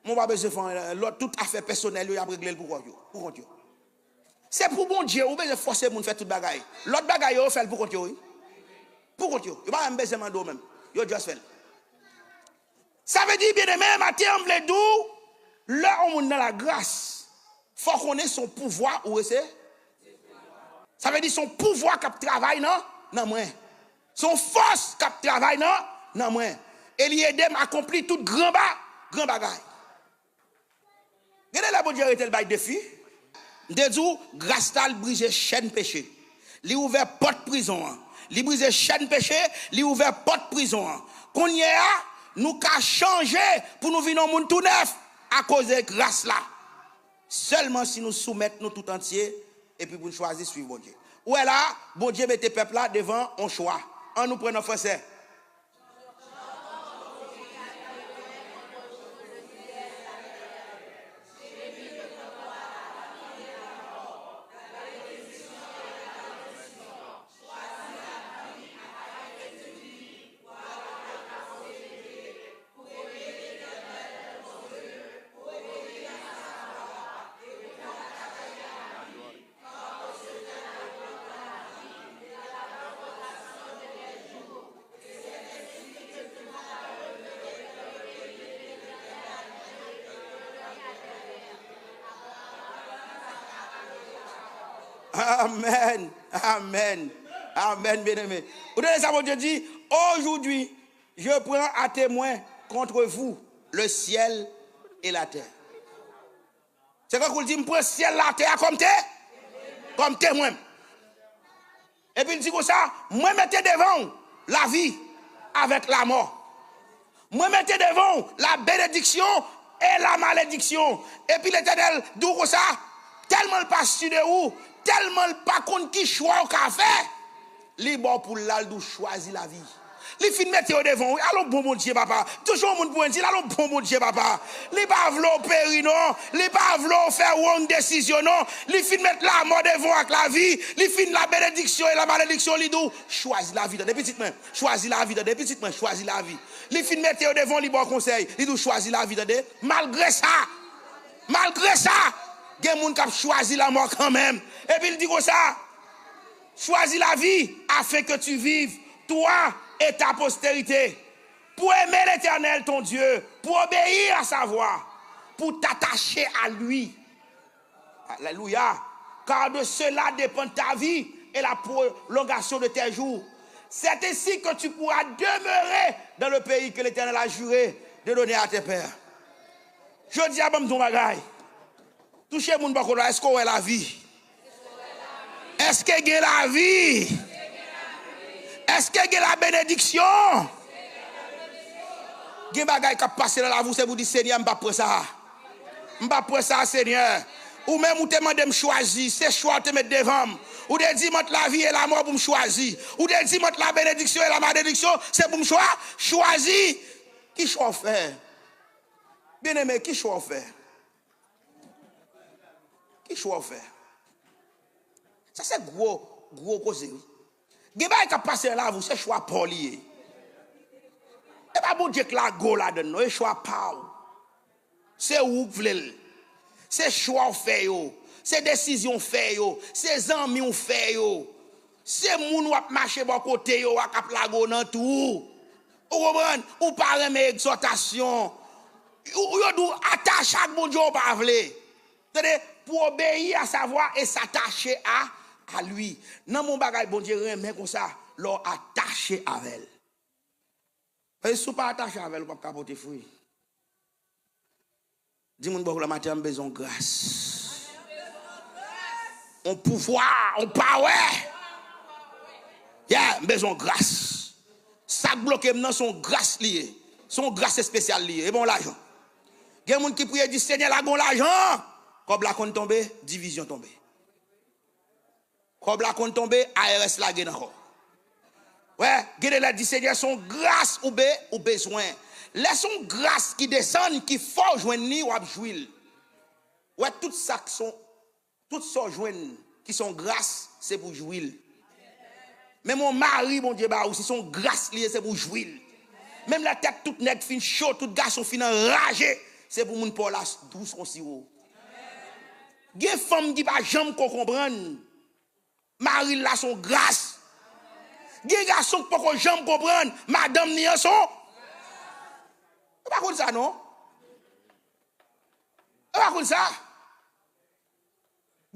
Mwen pa bezwen fè anyen, lòt tout afè pèsonèl yo, y ap regle l pou kont yo, pou kont yo. Se pou Bondye, ou bezwen fòse moun fè tout bagay. Lòt bagay yo, yo fè l pou kont yo, wi. Pou kont yo. Yo pa menm bezwen mande w menm. Yo just fè l. Sa vle di, byeneme, maten an, m vle di w, lè yon moun nan lagras, fò w konnen se yon pouvwa ou rese. Sa vle di se yon pouvwa k ap travay nan, nan mwen. Se yon fòs k ap travay nan, nan mwen. E li ede m akonpli tout gran ba, gran bagay. Gen de lè Bondye rete l bay defi. M te di w, gras la, l brize chèn peche. Li ouvè pòt prizon an. Li brize chèn peche, li ouvè pòt prizon an. Kounye a, nou ka chanje pou nou vin yon moun tou nèf akoz de gras la. Sèlman si nou soumèt nou tout antye, epi pou n chwazi swiv Bondye. Ou wè la, Bondye mete pèp la devan yon chwa. An nou pran nan fransè. Amèn. Amèn. Amèn, byeneme. Ou tande sa Bondye di? Aujourd'hui, je prends à témoin contre vous le ciel et la terre. Se tankou l di, m pran syèl la, tè a kòm te, kòm temwen m. Epi l di konsa, mwen mete devan w lavi avèk lamò. Mwen mete devan w la benediksyon e la malediksyon. Epi Letènèl di w konsa, tèlman l pa si de ou, tèlman l pa konn ki chwa w ka fè, li ba w pou l la, l di w chwazi lavi. Li fin mete yo devan w. Al yon bon Bondye, papa. Touche yon moun pou mwen, di l, al yon bon Bondye, papa. Li pa vle w peri, non. Li pa vle w fè wrong desizyon, non. Li fin met lamò devan w ak lavi. Li fin la benediksyon e la malediksyon. Li di w, chwazi lavi, tande, pitit mwen. Chwazi lavi, tande, pitit mwen. Chwazi lavi. Li fin mete yo devan w, li ba w konsèy. Li di w, chwazi lavi, tande. Malgre sa, malgre sa, gen moun k ap chwazi lanmò kanmenm. Epi l di konsa, Choisis la vie afin que tu vives, toi et ta postérité, pour aimer l'Éternel ton Dieu, pour obéir à sa voix, pour t'attacher à lui. Alléluia. Car de cela dépendent ta vie et la prolongation de tes jours. C'est ainsi que tu pourras demeurer dans le pays que l'Éternel a juré de donner à tes pères. Jodi a, ban m di w yon bagay. Touche moun bò kote w la, èske w wè lavi? Èske gen lavi? Èske gen la benediksyon? Gen bagay k ap pase nan lavi w, se pou di, Senyè, m p ap pran sa. M p ap pran sa, Senyè. Ou menm, ou te mande m chwazi, se chwa w te met devan m. Ou te di m ant lavi e lamò pou m chwazi. Ou te di m ant la benediksyon e la malediksyon, se pou m chwa, chwazi. Ki chwa w fè? Byeneme, ki chwa w fè? Ki chwa w fè? Sa se gwo, gwo koze, wi. Gen bagay k ap pase nan lavi w, se chwa pa w li ye. E pa Bondye k lage w ladann, non, e chwa pa w. Se ou k vle l. Se chwa w fè yo. Se desizyon w fè yo. Se zanmi w fè yo. Se moun w ap mache bò kote yo a k ap lage w nan twou. Ou konprann? Ou pa renmen egzòtasyon. Ou, yo di w atache ak Bondye, ou pa vle. Tande, pour obéir à sa voix et s'attacher à, à lui. Nan men yon bagay Bondye renmen konsa, lè w atache avè l. Paske si w pa atache avè l, ou p ap ka pote fwi. Di moun bò w la, maten an, m bezwen yon gras. Yon pouvwa, yon power. Yeah, m bezwen yon gras. Sa k bloke m nan, se yon gras li ye. Se yon gras espesyal li ye. E pa yon lajan. Gen moun ki priye, di, Senyè, lage yon lajan. Kòb la konn tonbe, divizyon tonbe. Kòb la konn tonbe, A R S lage nan kò w. Wè, gen de lè di, Senyè, se yon gras ou be, ou bezwen. Lè se yon gras ki desann, ki fè w jwenn li, w ap jwi l. Wè, tout sa k se yon, tout sa w jwenn ki se yon gras, se pou w jwi l. Menm yon mari Bondye ba ou, si se yon gras li ye, se pou w jwi l. Menm lè tèt tout nèg fin cho, tout gason fin anraje, se pou moun pa w la dous kon siwo. Gen fanm ki pa janm ko konprann mari l la se yon gras. Gen gason k poko janm konprann madanm ni an se yon. Ou pa konn sa, non? Ou pa konn sa?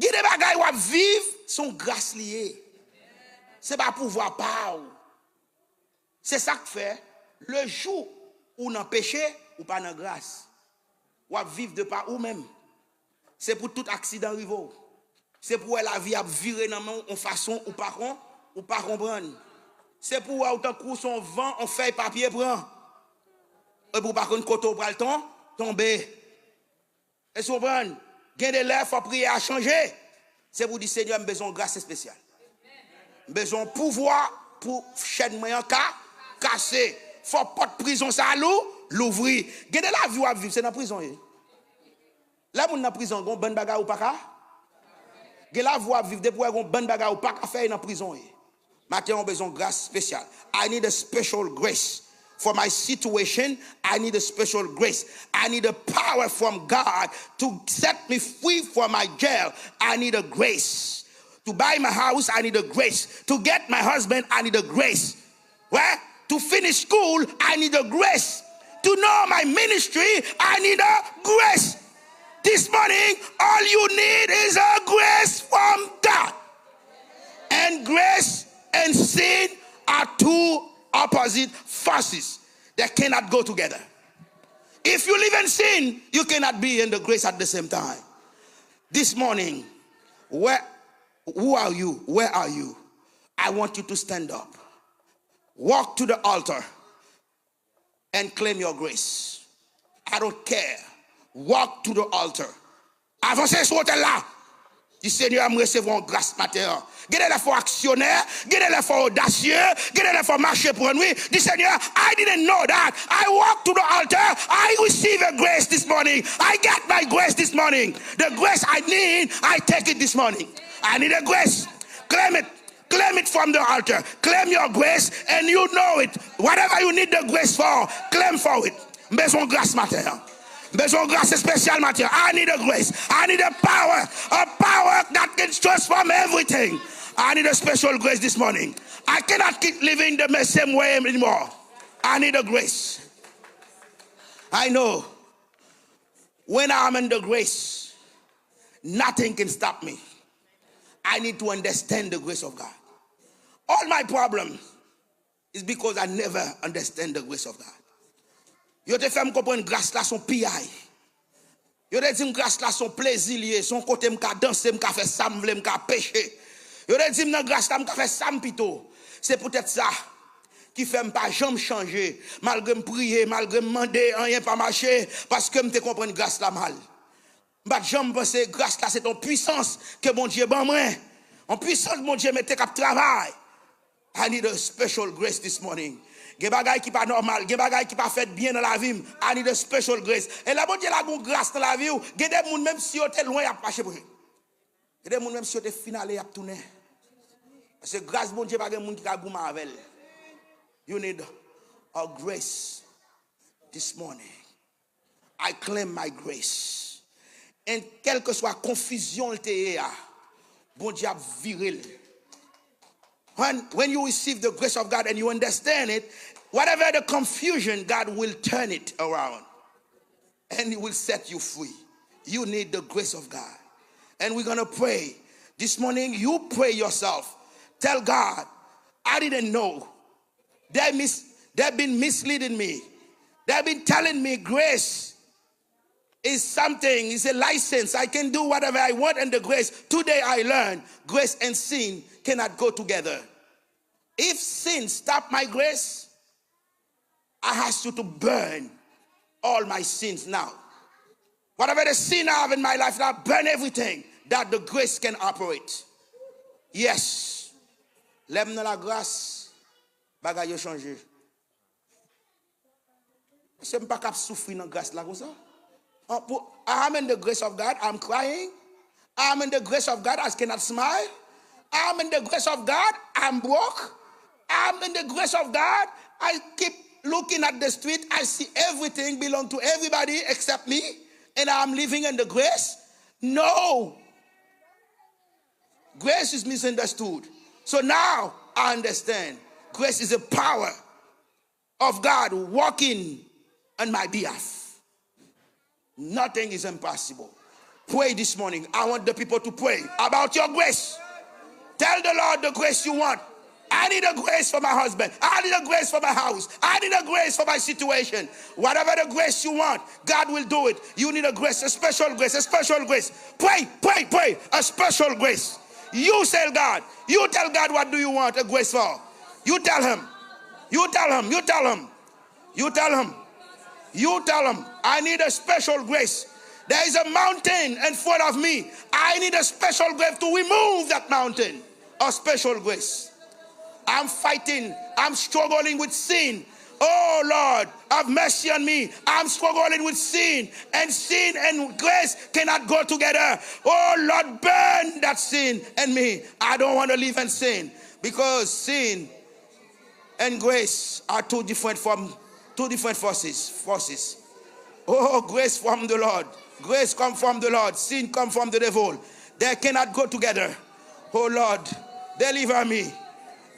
Gen de bagay w ap viv, se yon gras li ye. Se pa pouvwa pa w. Se sa k fè, le jou ou nan peche, ou pa nan gras. W ap viv de pa ou menm. Se pou tout aksidan rive w. Se pou w wè lavi ap vire nan men w yon fason ou pa kon, ou pa konprann. Se pou w wè w tankou se yon van, yon fèy papye pran. Epi w pa konn kote w pral ton, tonbe. Èske w konprann? Gen de lè, fò priyè a chanje. Se pou di, Senyè, m bezwen yon gras espesyal. M bezwen yon pouvwa pou chèn mwen an ka kase. Fò pòt prizon sa a lou, louvri. Gen de lavi w ap viv, se nan prizon ye. Lè moun nan prizon, gen yon bann bagay ou pa ka. Gen lavi w ap viv, depi w wè gen yon bann bagay ou pa ka fè, e nan prizon ye. Maten an, ou bezwen gras espesyal. I need a special grace for my situation. I need a special grace. I need a power from God to set me free from my jail. I need a grace. To buy my house, I need a grace. To get my husband, I need a grace. Wè? To finish school, I need a grace. To know my ministry, I need a grace. This morning, all you need is a grace from God. And grace and sin are two opposite forces that cannot go together. If you live in sin, you cannot be in the grace at the same time. This morning, where, who are you? Where are you? I want you to stand up. Walk to the altar and claim your grace. I don't care. Walk to the altar. Avanse sou otèl la. Di, Senyè, m resevwa yon gras maten an. Gen de lè fò aksyonè, gen de lè fò odasye, gen de lè fò mache pran wi. Di, Senyè, I didn't know that. I walk to the altar. I receive a grace this morning. I get my grace this morning. The grace I need, I take it this morning. I need a grace. Claim it. Claim it from the altar. Claim your grace and you know it. Whatever you need the grace for, claim for it. M bezwen gras maten an. M bezwen gras espesyal maten an. I need a grace. I need a power. A power that can transform everything. I need a special grace this morning. I cannot keep living the same way anymore. I need a grace. I know when I'm in the grace, nothing can stop me. I need to understand the grace of God. All my problem is because I never understand the grace of God. Yo te fè m konprann gras la se yon piyay. Yo te di m gras la se yon plezi li ye, se yon kote m ka danse, m ka fè sa m vle, m ka peche. Yo te di m nan gras la m ka fè sa m pito. Se poutèt sa ki fè m pa janm chanje, malgre m priye, malgre m mande, anyen pa mache, paske m te konprann gras la mal. M pa t janm panse gras la se t yon pwisans ke Bondye ban mwen. Yon pwisans Bondye mete k ap travay. I need a special grace this morning. Gen bagay ki pa nòmal, gen bagay ki pa fèt byen nan lavi m. I need a special grace. E lè Bondye lage yon gras nan lavi w, gen de moun menm si yo te lwen y ap mache pre. Gen de moun menm si yo te fin ale y ap tounen. Paske gras Bondye pa gen moun ki ka goumen avè l. You need a grace this morning. I claim my grace. And kèlkeswa konfizyon l te ye a, Bondye ap vire l. When, when you receive the grace of God and you understand it, whatever the confusion, God will turn it around and He will set you free. You need the grace of God. And we're going to pray this morning. You pray yourself. Tell God, I didn't know. They mis- they've been misleading me. They've been telling me grace is something, it's a license. I can do whatever I want under grace. Today I learn grace and sin cannot go together. If sin stop my grace, I ask you to burn all my sins now. Whatever the sin I have in my life now, burn everything that the grace can operate. Yes. Lè m nan lagras, bagay yo chanje. Paske m pa kab soufri nan gras la konsa. An, pou, I'm in the grace of God, I'm crying. I'm in the grace of God, I cannot smile. I'm in the grace of God, I'm broke. I'm in the grace of God, I keep looking at the street, I see everything belong to everybody except me, and I'm living in the grace. No. Grace is misunderstood. So now I understand. Grace is a power of God working on my behalf. Nothing is impossible. Pray this morning. I want the people to pray about your grace. Tell the Lord the grace you want. I need a grace for my husband. I need a grace for my house. I need a grace for my situation. Whatever the grace you want, God will do it. You need a grace, a special grace, a special grace. Pray, pray, pray. A special grace. You tell God. You tell God what do you want a grace for. You tell him. You tell him. You tell him. You tell him. You tell him, I need a special grace. There is a mountain in front of me. I need a special grace to remove that mountain. A special grace. I'm fighting. I'm struggling with sin. Oh Lord, have mercy on me. I'm struggling with sin. And sin and grace cannot go together. Oh Lord, burn that sin in me. I don't want to live in sin because sin and grace are two different from two different forces. Forces. Oh, grace from the Lord. Grace come from the Lord. Sin come from the devil. They cannot go together. Oh Lord, deliver me.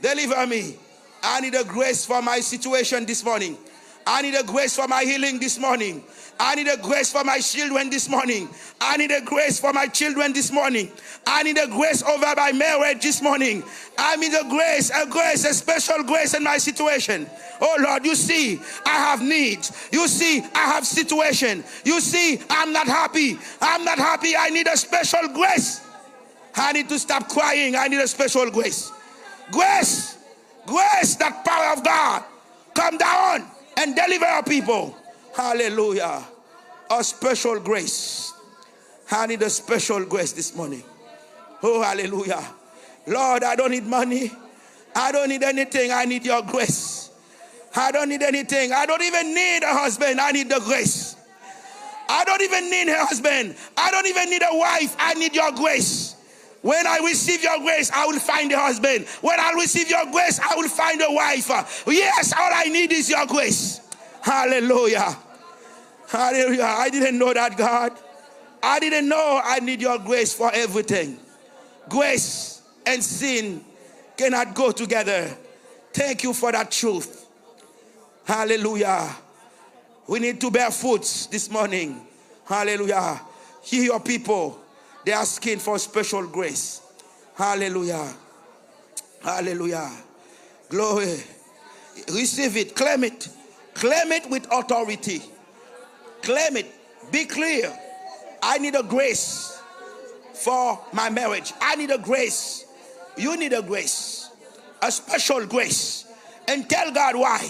Deliver me. I need a grace for my situation this morning. I need a grace for my healing this morning. I need a grace for my children this morning. I need a grace for my children this morning. I need a grace over my marriage this morning. I need a grace, a grace, a special grace in my situation. Oh Lord, you see, I have needs. You see, I have situation. You see, I'm not happy. I'm not happy. I need a special grace. I need to stop crying. I need a special grace. Grace, grace, that power of God. Come down and deliver your people. Hallelujah. A special grace. I need a special grace this morning. Oh, hallelujah. Lord, I don't need money. I don't need anything. I need your grace. I don't need anything. I don't even need a husband. I need the grace. I don't even need a husband. I don't even need a wife. I need your grace. When I receive your grace, I will find a husband. When I receive your grace, I will find a wife. Yes, all I need is your grace. Hallelujah. Hallelujah. I didn't know that, God. I didn't know I need your grace for everything. Grace and sin cannot go together. Thank you for that truth. Hallelujah. We need to bear fruits this morning. Hallelujah. Hear your people. They are asking for special grace. Hallelujah. Hallelujah. Glory. Receive it. Claim it. Claim it with authority. Claim it. Be clear. I need a grace for my marriage. I need a grace. You need a grace. A special grace. And tell God why.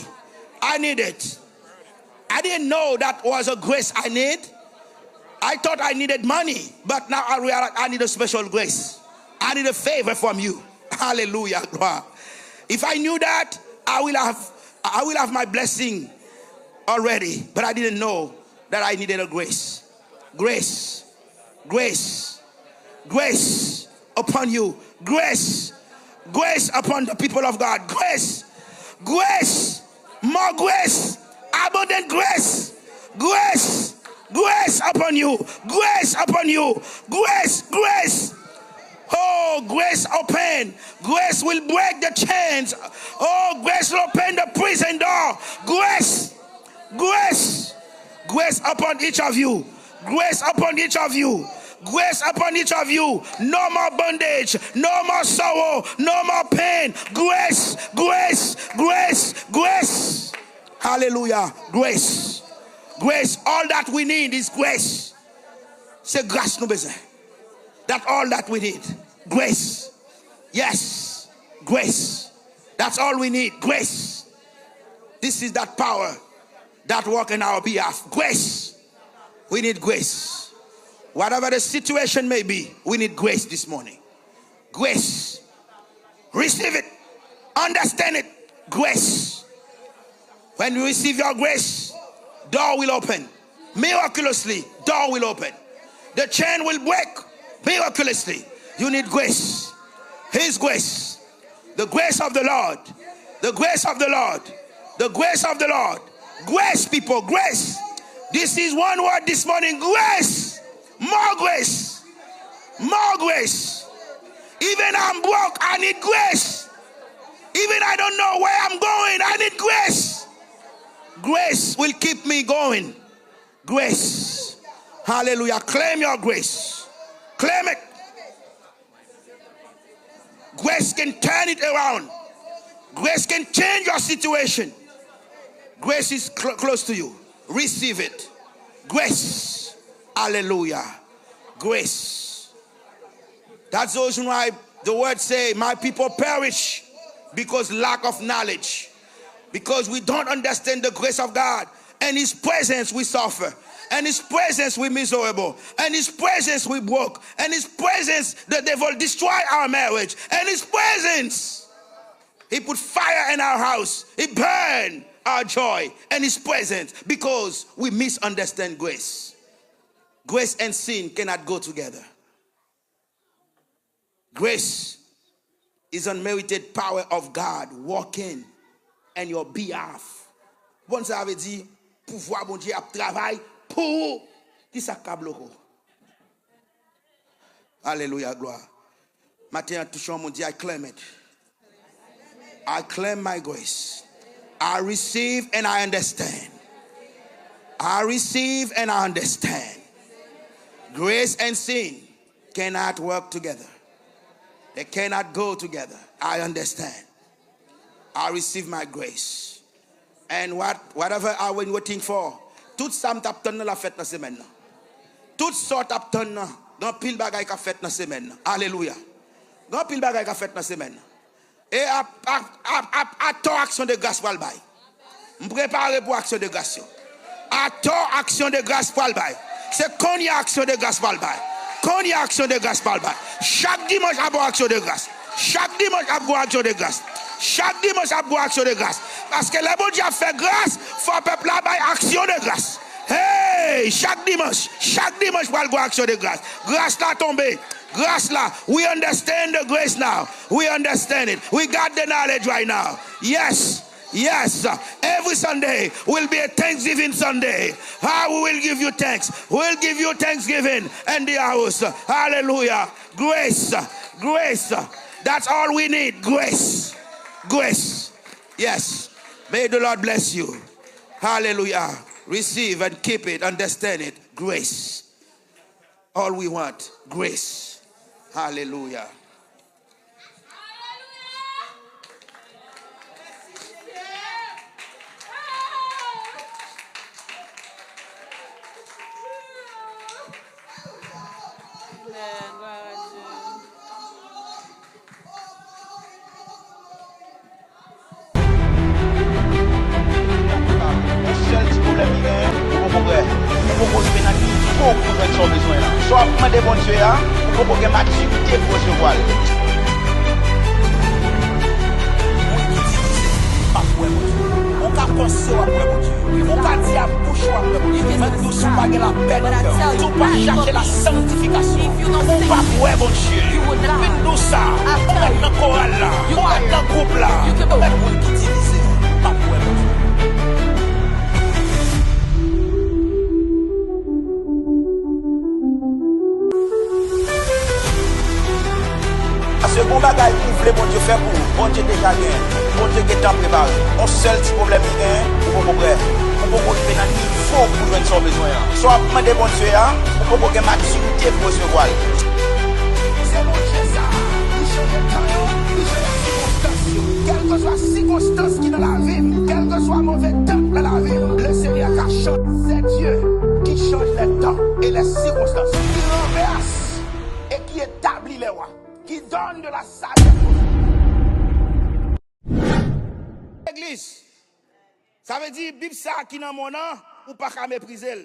I need it. I didn't know that was a grace I need. I thought I needed money, but now I realize I need a special grace. I need a favor from you. Hallelujah, gloire. If I knew that, I will have, I will have my blessing already, but I didn't know that I needed a grace. Grace. Grace. Grace upon you. Grace. Grace upon the people of God. Grace. Grace. More grace. Abundant grace. Grace. Grace upon you. Grace upon you. Grace. Grace. Oh, grace open. Grace will break the chains. Oh, grace will open the prison door. Grace. Grace. Grace upon each of you. Grace upon each of you. Grace upon each of you. No more bondage. No more sorrow. No more pain. Grace, grace, grace, grace. Hallelujah. Grace. Grace. All that we need is grace. Se gras nou bezwen. That's all that we need. Grace. Yes. Grace. That's all we need. Grace. This is that power that work in our behalf. Grace. We need grace. Whatever the situation may be, we need grace this morning. Grace. Receive it. Understand it. Grace. When you receive your grace, door will open. Miraculously, door will open. The chain will break miraculously. You need grace. His grace. The grace of the Lord. The grace of the Lord. The grace of the Lord. Grace, people, grace. This is one word this morning. Grace. More grace. More grace. Even I'm broke, I need grace. Even I don't know where I'm going, I need grace. Grace will keep me going. Grace. Hallelujah. Claim your grace. Claim it. Grace can turn it around. Grace can change your situation. Grace is cl- close to you. Receive it. Grace. Hallelujah. Grace. That's the reason why the word say, "My people perish because lack of knowledge." Because we don't understand the grace of God. And his presence we suffer. And his presence we miserable. And his presence we broke. And his presence, the devil destroy our marriage. And his presence, he put fire in our house. He burn our joy. And his presence, because we misunderstand grace. Grace and sin cannot go together. Grace is unmerited power of God working in your behalf. Bon, sa vle di, pouvwa Bondye ap travay pou ou. Ki sa k ka bloke w? Alelouya, glwa. Maten an, touche yon moun, di, "I claim it. I claim my grace. I receive and I understand. I receive and I understand." Grace and sin cannot work together. They cannot go together. I understand. I receive my grace. And what, whatever I been waiting for, tout sa m t ap tann nan la fèt nan semèn nan. Tout sa w t ap tann nan, gen anpil bagay k ap fèt nan semèn nan. Alelouya. Gen anpil bagay k ap fèt nan semèn nan. E a, a, a, a, atò aksyon de gras pral bay. M prepare pou aksyon de gras yo. Atò aksyon de gras pral bay. Se kounye a aksyon de gras pral bay. Kounye a aksyon de gras pral bay. Chak dimanch ap gen aksyon de gras. Chak dimanch ap gen aksyon de gras. Chak dimanch ap gen aksyon de gras. Paske lè Bondye ap fè gras, fò pèp la bay aksyon de gras. Hey, chak dimanch, chak dimanch pral gen aksyon de gras. Gras la tonbe. Gras la. We understand the grace now. We understand it. We got the knowledge right now. Yes. Yes. Every Sunday will be a Thanksgiving Sunday. How we will give you thanks. We'll give you thanksgiving in the house. Hallelujah. Grace. Grace. That's all we need. Grace. Grace. Yes. May the Lord bless you. Hallelujah. Receive and keep it. Understand it. Grace. All we want. Grace. Hallelujah. Amen. Gloire à Dieu. Yon sèl ti pwoblèm li genyen, ou poko prè. Ou poko rive nan nivo pou jwenn sa w bezwen an. Sa w ap mande Bondye a, ou poko gen matirite pou resevwa l. Moun ki divize p ap wè Bondye. Ou ka panse w ap wè Bondye. Ou ka di ak bouch ou w ap wè Bondye. Mwen di w, si w pa gen lapè nan kè w, si w pa chache la sanctification, ou p ap wè Bondye. Vin di w sa, ou mèt nan koral la, ou mèt nan gwoup la, ou mèt moun ki divize, p ap wè Bondye. Paske gon bagay ou vle Bondye fè pou ou, Bondye deja genyen. Bondye gentan prepare. Yon sèl ti pwoblèm li genyen, ou poko prè. Ou poko rive nan nivo pou jwenn sa w bezwen an. Sa w ap mande Bondye a, ou poko gen matirite pou resevwa l. Se Bondye sa, li chanje tan yo, li chanje sikonstans yo. Kèlkeswa sikonstans ki nan lavi m, kèlkeswa move tan k nan lavi m, le Seigneur ka chanje. C'est Dieu qui change les temps et les circonstances. Qui renverse et qui établit les rois. Qui donne de la sagesse aux simples. Legliz, sa vle di Bib sa a ki nan men w nan, ou pa ka meprize l.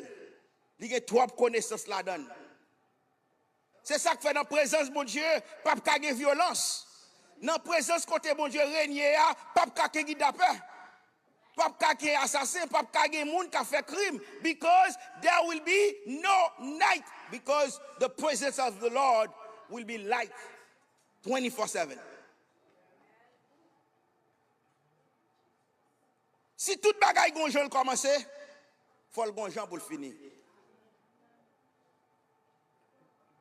Li gen twòp konesans ladan l. Se sa k fè nan prezans Bondye, p ap ka gen vyolans. Nan prezans kote Bondye renye a, p ap ka gen kidnapè. P ap ka gen asasen, p ap ka gen moun k ap fè krim, because there will be no night, because the presence of the Lord will be light twenty-four seven. Si tout bagay gon jan l kòmanse, fò l gon jan pou l fini.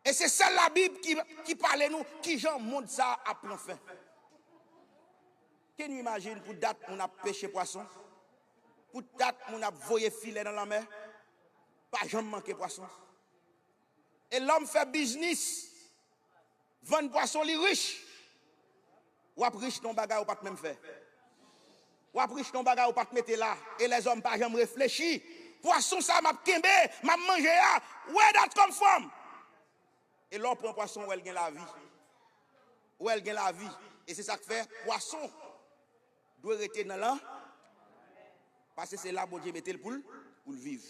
E se sèl Labib ki, ki pale nou kijan mond sa a ap pran fen. Can you imagine pou dat moun ap peche pwason? Pou dat moun ap voye filè nan lanmè? Pa janm manke pwason. E lòm fè biznis, vann pwason, li rich. W ap rich nan yon bagay ou pa t menm fè. W ap rich nan yon bagay ou pa t mete la. E lèzòm pa janm reflechi. Pwason sa m ap kenbe, m ap manje a, where that come from? E lè w pran pwason, w wè l gen lavi. W wè l gen lavi. E se sa k fè pwason dwe rete nan lan, paske se la Bondye mete l pou l, pou l viv.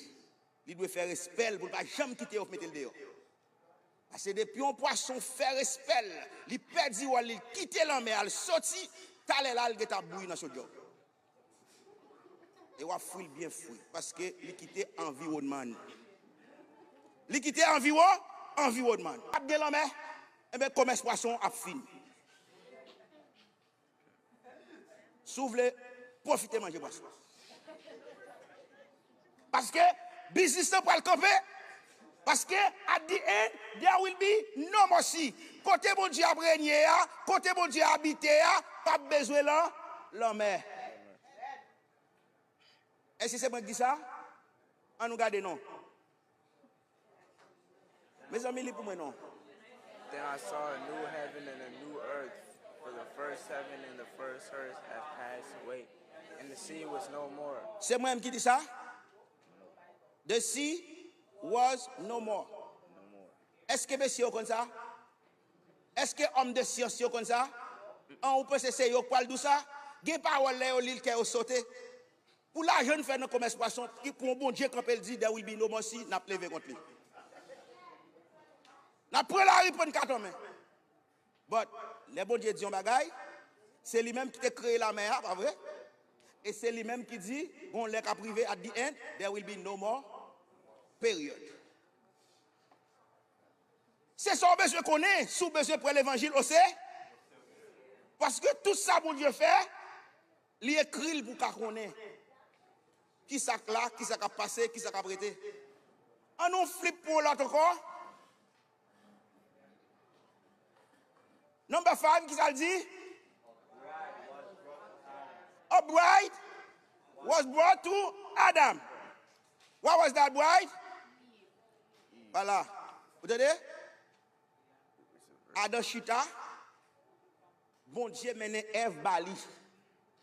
Li dwe fè respè l, pou l pa janm kite yo mete l deyò. Paske depi yon pwason fè respè l, li pèdi wòl li, l kite lanmè a, l soti, talè la, l gentan ap bouyi nan chodyè w. E w ap fri l byen fri, paske li kite anviwònman. Li kite anviwò-, anviwònman. Pa t gen lanmè, enben, komès pwason ap fini. Si w vle, pwofite manje pwason. Paske biznis lan pral kanpe. Paske, at the end, there will be no more sea. Kote Bondye ap renye a, kote Bondye abite a, p ap bezwen lan, lanmè. Èske se mwen k di sa? Ann nou gade non. Mezanmi, li pou mwen non. Then I saw a new heaven and a new earth, for the first heaven and the first earth had passed away, and the sea was no more. Se mwen menm ki di sa? The sea was no more. Èske mesye yo konn sa? Èske òm de syans yo konn sa? An, ou panse se yo k pral di w sa? Gen pawòl lè yo li l kè yo sote. Pou lajan n fè nan komès pwason, pou yon Bondye kanpe l di, "There will be no more sea," n ap leve kont li. N ap pran lari, pran kat an men. But, lè Bondye di yon bagay, se li menm ki te kreye lamè a, pa vre? E se li menm ki di, gon lè k ap rive, at the end, there will be no more, period. Se sa w bezwen konnen, si w bezwen pran levanjil o serye. Paske tout sa Bondye fè, li ekri l pou w ka konnen. Kisa k la, kisa k ap pase, kisa k ap rete. Ann nou flip pou yon lòt ankò. Number five, ki sa l di? A bride was brought to Adam. What was that bride? Vwala. Ou tande? Adan chita, Bondye mennen Èv ba li.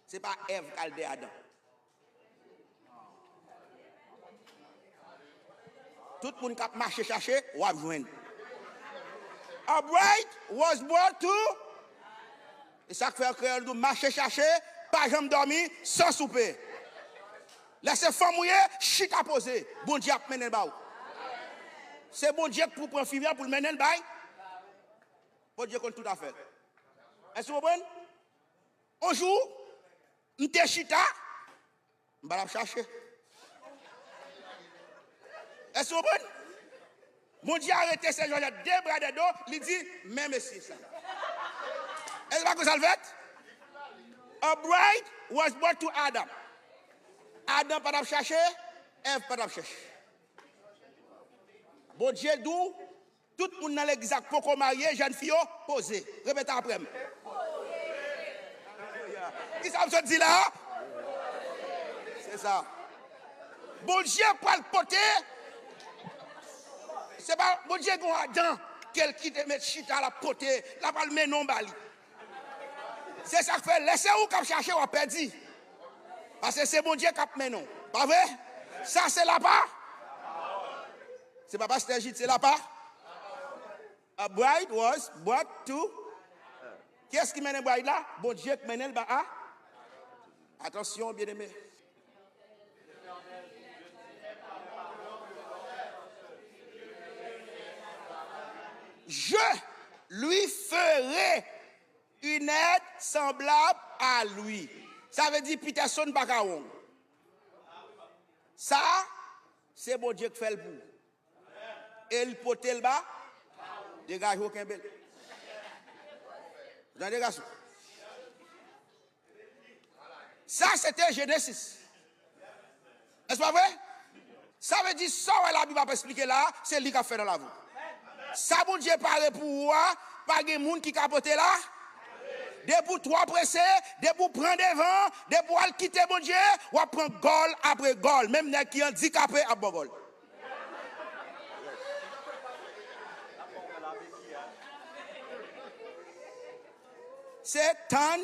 Se pa Èv k al dèyè Adan. Tout moun k ap mache chache, w ap jwenn. A bride was brought to. E sa k fè an kreyòl di w mache chache, pa janm dòmi, san soupe. Lè se fanm ou ye, chita poze. Bondye ap mennen l ba ou. Se Bondye k pou pran fi a pou l mennen l bay. Bondye konn tout afè l. Èske w konprann? On jou, m te chita, m pa t ap chache. Èske w konprann? Bondye arete Sè Jòjèt de bra de do, li di, men mesye sa. Èske pa konsa l fèt? A bride was brought to Adam. Adan pa t ap chache, Èv pa t ap chache. Bondye di w, tout moun nan legliz la k poko marye, jèn fi yo, poze. Repete apre m. Ki sa m sot di la? Se sa. Bondye pral pote. Se pa Bondye gen yon Adan ke l kite met chita, l ap pote, l ap al mennen w ba li. Se sa k fè, lè se ou k ap chache, w ap pèdi. Paske se Bondye k ap mennen w. Pa vre? Sa se lapa. Se pa pastè Jid, se lapa. A bride was brought to. Kiyès ki mennen bride la? Bondye k mennen l ba a. Atansyon, byeneme. Je lui ferai une aide semblable à lui. Sa vle di Peterson pa ka wrong. Sa, se Bondye k fè l pou ou. E l pote l ba, degaje w kenbe l. Tande gason. Sa se te Jenesis. Èske pa vre? Sa vle di sa w wè Labib ap esplike la, se li k ap fè nan lavi w. Sa Bondye pare pou ou a, pa gen moun ki ka pote la. Depi w twò prese, depi w pran devan, depi w al kite Bondye, w ap pran gòl apre gòl. Menm nèg ki andikape ap ba w gòl. Se tann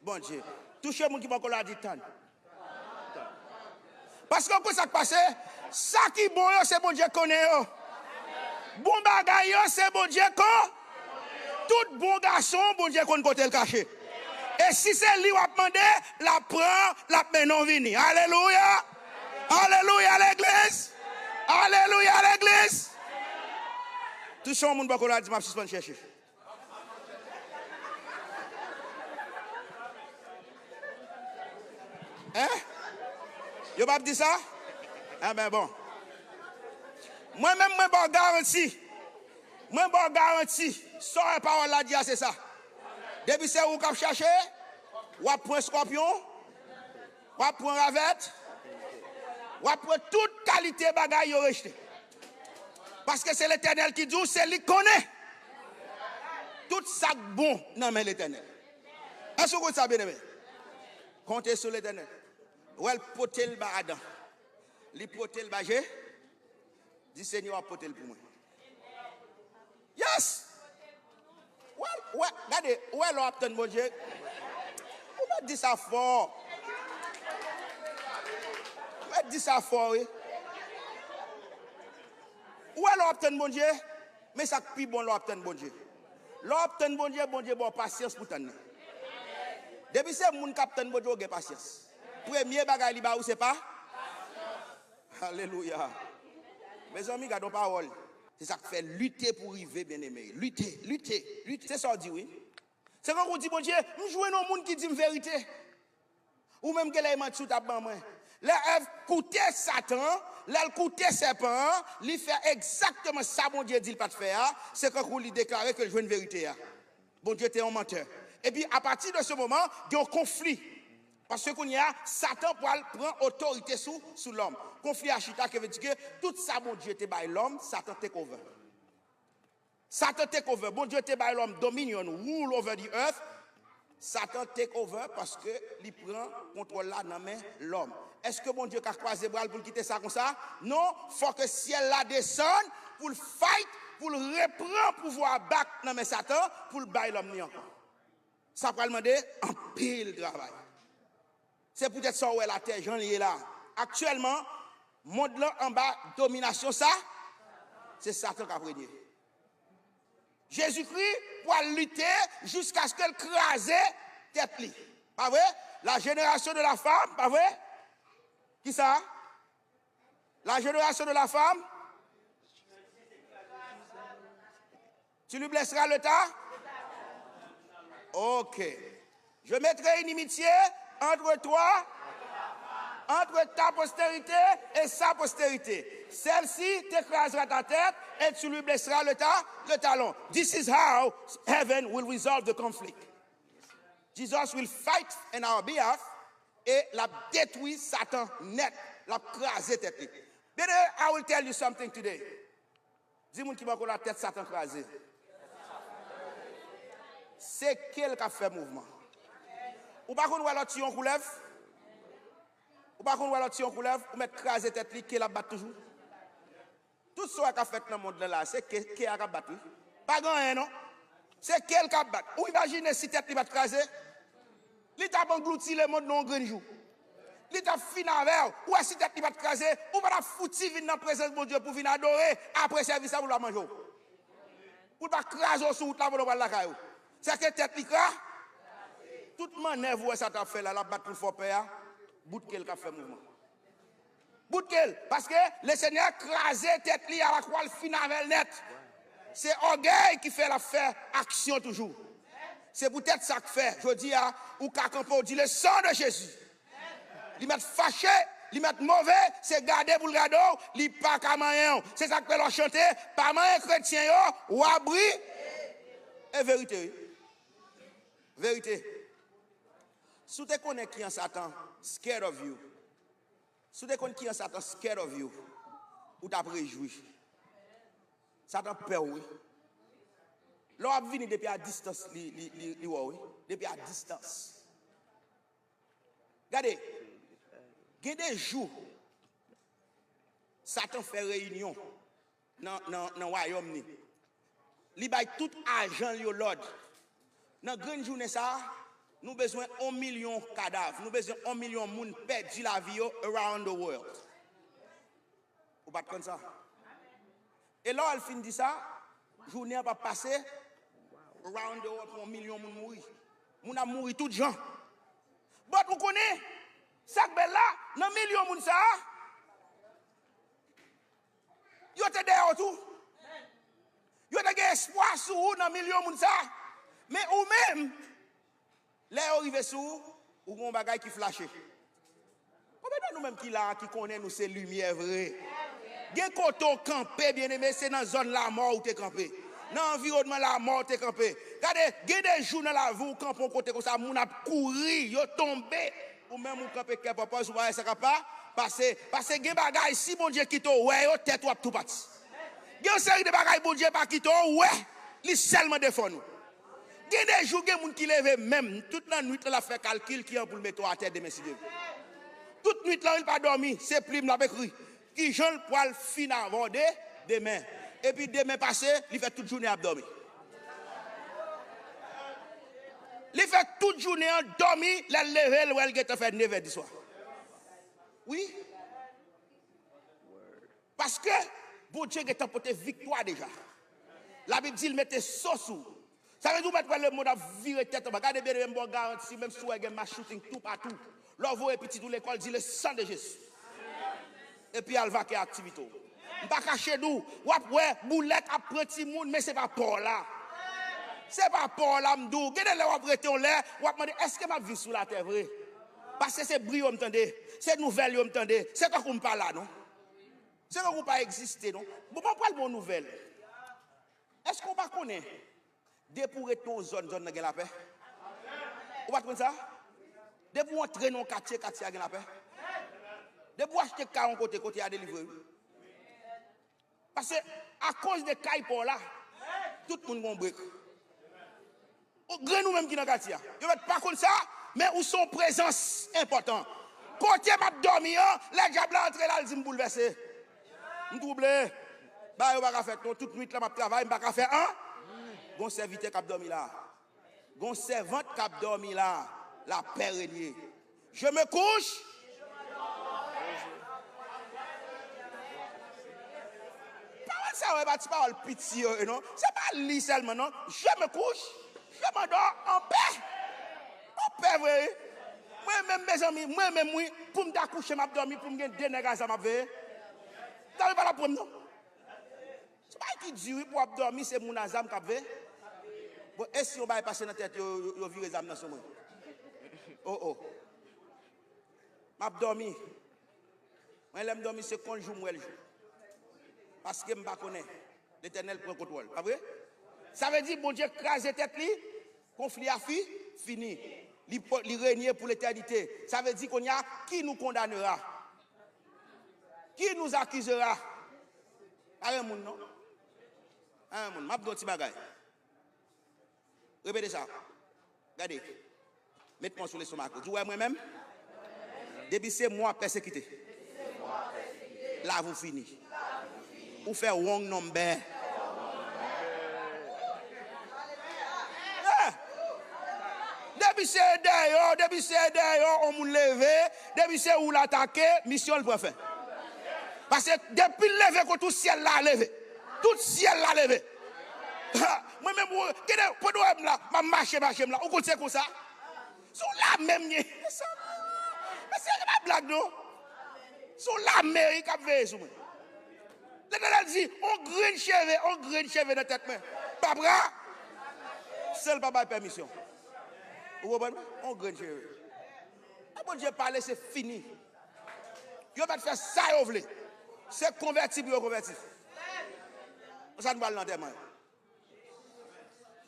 Bondye. Touche moun ki bò kote w la, di tann. Paske w konn sa k pase? Sa ki bon yo, se Bondye k konnen yo. Bon bagay yo, se Bondye k konnen. Tout bon gason, Bondye konn kote l kache. E si se li w ap mande, l ap pran, l ap mennen w vini. Alelouya! Alelouya, legliz! Alelouya, legliz! Touche yon moun bò kote w la, di, "M ap sispann chèche." Hein? Yo p ap di sa? Enben, bon. Mwen menm, mwen ba w garanti. Mwen ba w garanti. Sa w wè pawòl la di a, se sa. Depi se ou k ap chache, w ap pran eskòpyon, w ap pran ravèt, w ap pran tout kalite bagay yo rejte. Paske se Letènèl ki di w, se li k konnen. Tout sa k bon nan men Letènèl. Èske w konn sa, byeneme? Konte sou Letènèl. Ou wè l pote l ba Adan. Li pote l ba Je. Di, "Senyè, w ap pote l pou mwen." Yes! Ou wè, ou wè, gade, ou wè lè w ap tann Bondye. Ou mèt di sa fò. Ou mèt di sa fò, wi. Ou wè lè w ap tann Bondye, men sa k pi bon lè w ap tann Bondye. Lè w ap tann Bondye, Bondye ba w pasyans pou tann li. Depi se moun k ap tann Bondye, ou gen pasyans. Premye bagay li ba ou, se pa? Alelouya. Mezanmi, gade yon pawòl. Se sa k fè lite pou rive, byeneme. Lite, lite, lite. Se sa w di, wi. Se kankou w di, "Bondye, m jwenn yon moun ki di m verite." Ou menm, gen lè e manti w t ap ban mwen. Lè Èv koute Satan, lè l koute sèpan an, li fè egzakteman sa Bondye di l pa t fè a, se kankou li deklare ke l jwenn verite a. Bondye te yon mantè. Epi, apati de se moman, gen yon konfli. Paske kounye a, Satan pral pran otorite sou, sou lòm. Konfli a chita, ki vle di ke tout sa Bondye te bay lòm, Satan take over. Satan take over. Bondye te bay lòm dominion, rule over the earth. Satan take over paske li pran kontwòl la nan men lòm. Èske Bondye ka kwaze bra l pou l kite sa konsa? Non, fò ke syèl la desann pou l fight, pou l repran pouvwa a back nan men Satan, pou l bay lòm li ankò. Sa pral mande anpil travay. Se poutèt sa w wè latè jan l ye la. Aktyèlman, mond lan anba dominasyon sa, se Satan k ap renye. Jezikri pral lite jiskaske l kraze tèt li. Pa vre? La génération de la femme, pa vre? Kisa? La génération de la femme, tu lui blesseras le ta? Ok. Je mettrai inimitié entre toi, entre ta postérité et sa postérité. Celle-ci t'écrasera ta tête et tu lui blesseras le ta, le talon. This is how heaven will resolve the conflict. Jesus will fight in our behalf e l ap detwi Satan nèt. L ap kraze tèt li. Byeneme, I will tell you something today. Di moun ki bò kote w la, tèt Satan kraze. Se ke l k ap fè mouvman. Ou pa konn wè lè w tiye yon koulèv? Ou pa konn wè lè w tiye yon koulèv? Ou mèt kraze tèt li, ke l ap bat toujou. Tout sa w wè k ap fèt nan mond lan la, se ke, ke a k ap bat, wi. Pa gen anyen, non. Se ke l k ap bat. Ou imajine si tèt li pa t kraze? Li t ap anglouti lemonn nan yon grenn jou. Li t ap fin avè w. Ou wè si tèt li pa t kraze, ou pa t ap fouti vin nan prezans Bondye pou vin adore apre sèvis la pou l pa manje w. Pou l pa kraze w sou wout la pandan w pral lakay ou. Sèke tèt li kra. Tout mannèv ou wè Satan ap fè la, l ap bat pou l fè w pè a, bout ke l k ap fè mouvman. Bout ke l. Paske Lesenyè kraze tèt li a la kwa, l fin avè l nèt. Se ògèy ki fè l ap fè aksyon toujou. Se poutèt sa k fè, jodi a, ou ka kanpe, w di, le sang de Jésus. Li mèt fache, li mèt move, se gade pou l gade w, li pa ka manyen w. Se sa k fè lè w chante, pa manyen kretyen yo, w abri. E verite, wi. Verite. Si w te konnen kijan Satan scared of you, si w te konn kijan Satan scared of you, ou t ap rejwi. Satan pè w, wi. Lè w ap vini depi a distans, li, li, li, li wè w, wi. Depi a distans. Gade, gen de jou, Satan fè reyinyon nan, nan, nan wayòm ni. Li bay tout ajan l yo lòd. Nan grenn jounen sa a, nou bezwen yon milyon kadav. Nou bezwen yon milyon moun pèdi lavi yo around the world. Ou pa t konn sa? E lè w al fin di sa, jounen an p ap pase, around the world, pou yon milyon moun mouri. Moun ap mouri tout jan. But ou konnen, sa k bèl la, nan milyon moun sa a, yo te dèyè w tou. Yo te gen espwa sou ou nan milyon moun sa a. Men ou menm, lè yo rive sou ou, ou gen yon bagay ki flache. Konbyen nan nou menm ki la a ki konnen nou se limyè vre? Gen kote w kanpe, byeneme, se nan zòn lamò ou te kanpe. Nan anviwònman lamò ou te kanpe. Gade, gen de jou nan lavi w kanpe yon kote konsa, moun ap kouri, yo tonbe. Ou menm ou kanpe kè pòpòz, ou pa wè sa k ap pa-, pase. Paske gen bagay, si Bondye kite w wè yo, tèt ou ap tou pati. Gen yon seri de bagay Bondye pa kite w wè, li sèlman defann ou. Gen de jou, gen moun ki leve menm, tout nan nwit lan l ap fè kalkil ki an pou l mete w atè demen, si Dye vle. Tout nwit lan, li pa dòmi, se plim l ap ekri. Kijan l pral fin avè w de, demen. Epi demen pase, li fè tout jounen ap dòmi. Li fè tout jounen an dòmi, lè l leve, l wè l gentan fè nevè di swa. Wi. Paske Bondye gentan pote viktwa deja. Labib di l mete so sou ou. Sa vle di ou mèt wè lemonn ap vire tèt anba. Gade, byeneme, m ba w garanti, menm si w wè gen mass shooting toupatou, lè w voye pitit ou lekòl, di le sang de Jésus. Epi al vake aktivite w. M pa kache di w, w ap wè boulèt ap pran timoun, men se pa pa w la. Se pa pa w la, m di w. Gen de lè w ap rete yon lè, w ap mande, èske m ap viv sou latè vre? Paske se bri yo m tande, se nouvèl yo m tande, se tankou m pa la non. Se tankou w pa egziste non. Bon, mwen pral ba w nouvèl. Èske w pa konnen, depi w ret nan yon zòn, zòn nan gen lapè? Ou pa t konn sa? Depi w antre nan yon katye, katye a gen lapè. Depi w achte kay yon kote, kote a delivre wi. Paske akoz de kay pa w la, Tout moun gen yon brek. Ou grenn ou menm ki nan katye a. Yo mèt pa konn sa, men ou se yon prezans enpòtan. Kote m ap dòmi an, lè dyab la antre la, l di m boulvèse. M twouble. Bagay yo pa ka fèt non. Tout nwit la m ap travay, m pa ka fè an. Gon sèvitè k ap dòmi la. Gon sèvant k ap dòmi la. Lapè renye. Je me couche. Pawòl sa yo, e pa ti pawòl piti yo ye non. Se pa li sèlman non. Je me couche, je m'endors en paix. An pè vre wi. Mwen menm, mezanmi, mwen menm wi, pou m ta kouche m ap dòmi, pou m gen de nèg a zam ap veye. Dòmi pa t ap pran m non. Se bagay ki di wi, pou w ap dòmi, se moun a zam k ap veye. Bon, e si yon bagay pase nan tèt yo, yo, yo vire zam nan sou mwen? Oh, oh. M ap dòmi. Mwen, lè m dòmi, se konn jou m wè l jou. Paske m pa konnen. Letènèl pran kontwòl. Pa vre? Sa vle di, Bondye kraze tèt li, konfli a fi, fini. Li, po- li renye pou letènite. Sa vle di, kounye a, qui nous condamnera? Qui nous accusera? Pa gen moun, non. Pa gen moun. M ap di yon ti bagay. Repete sa. Gade. Met men w sou lestomak ou. Di, "W wè mwen menm? Depi se mwen w ap pèsekite, lavi w fini. Ou fè wrong number." Yeah. Depi se dèyè, depi se dèyè, yon moun leve, depi se ou l atake, misyon l pran fen. Paske depi l leve kont ou, syèl la leve. Tout syèl la leve. Ha, mwen menm, ou, gade, pandan w wè m la, m ap mache, mache m la. Ou konn se konsa? Se yon lame m gen. Mesye, se pa blag, non. Se yon lame, wi, k ap veye sou mwen. Letènèl di, on grenn cheve, on grenn cheve nan tèt mwen p ap ra, san l pa bay pèmisyon. Ou konprann mwen? On grenn cheve. Lè Bondye pale, se fini. Yo mèt fè sa yo vle. Se konvèti pou yo konvèti. Konsa nou pral nan antèman yo.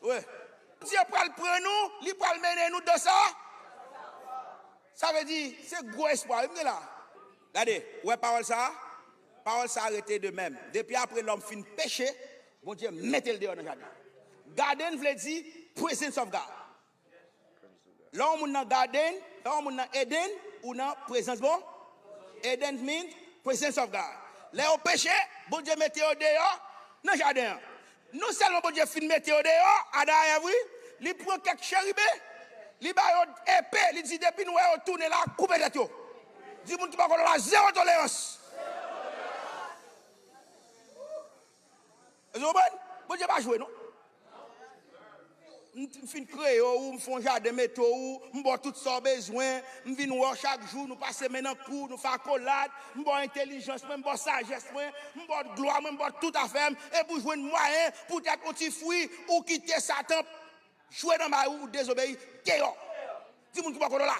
Wi. Bondye pral pran nou, li pral mennen nou dan sa. Sa vle di, se gwo espwa wi m gen la. Gade, ou wè pawòl sa a? Pawòl sa a rete de menm. Depi apre lòm fin peche, Bondye mete l deyò nan jaden. Gaden vle di presence of God. Lè yon moun nan gaden, lè yon moun nan Eden, ou nan prezans bon. Eden mean presence of God. Lè yo peche, Bondye mete yo deyò nan jaden an. Non sèlman Bondye fin mete yo deyò, Adan ak Èv, wi, li pran kèk cheriben, li ba yo epe, li di, "Depi n wè yo tounen la, koupe tèt yo." Di moun ki bò kote w la, zewo tolerans. Èske w konprann? Bondye pa jwe, non. M, m fin kreye w, m fè yon jaden mete w, m ba w tout sa w bezwen, m vin wè w chak jou, nou pase men nan kou, nou fè akolad, m ba w entèlijans mwen, m ba w sajès mwen, m ba w glwa mwen, m ba w tout afè m, epi w jwenn mwayen poutèt yon ti fwi, ou kite Satan jwe nan may ou, ou dezobeyi, deyò. Di moun ki bò kote w la.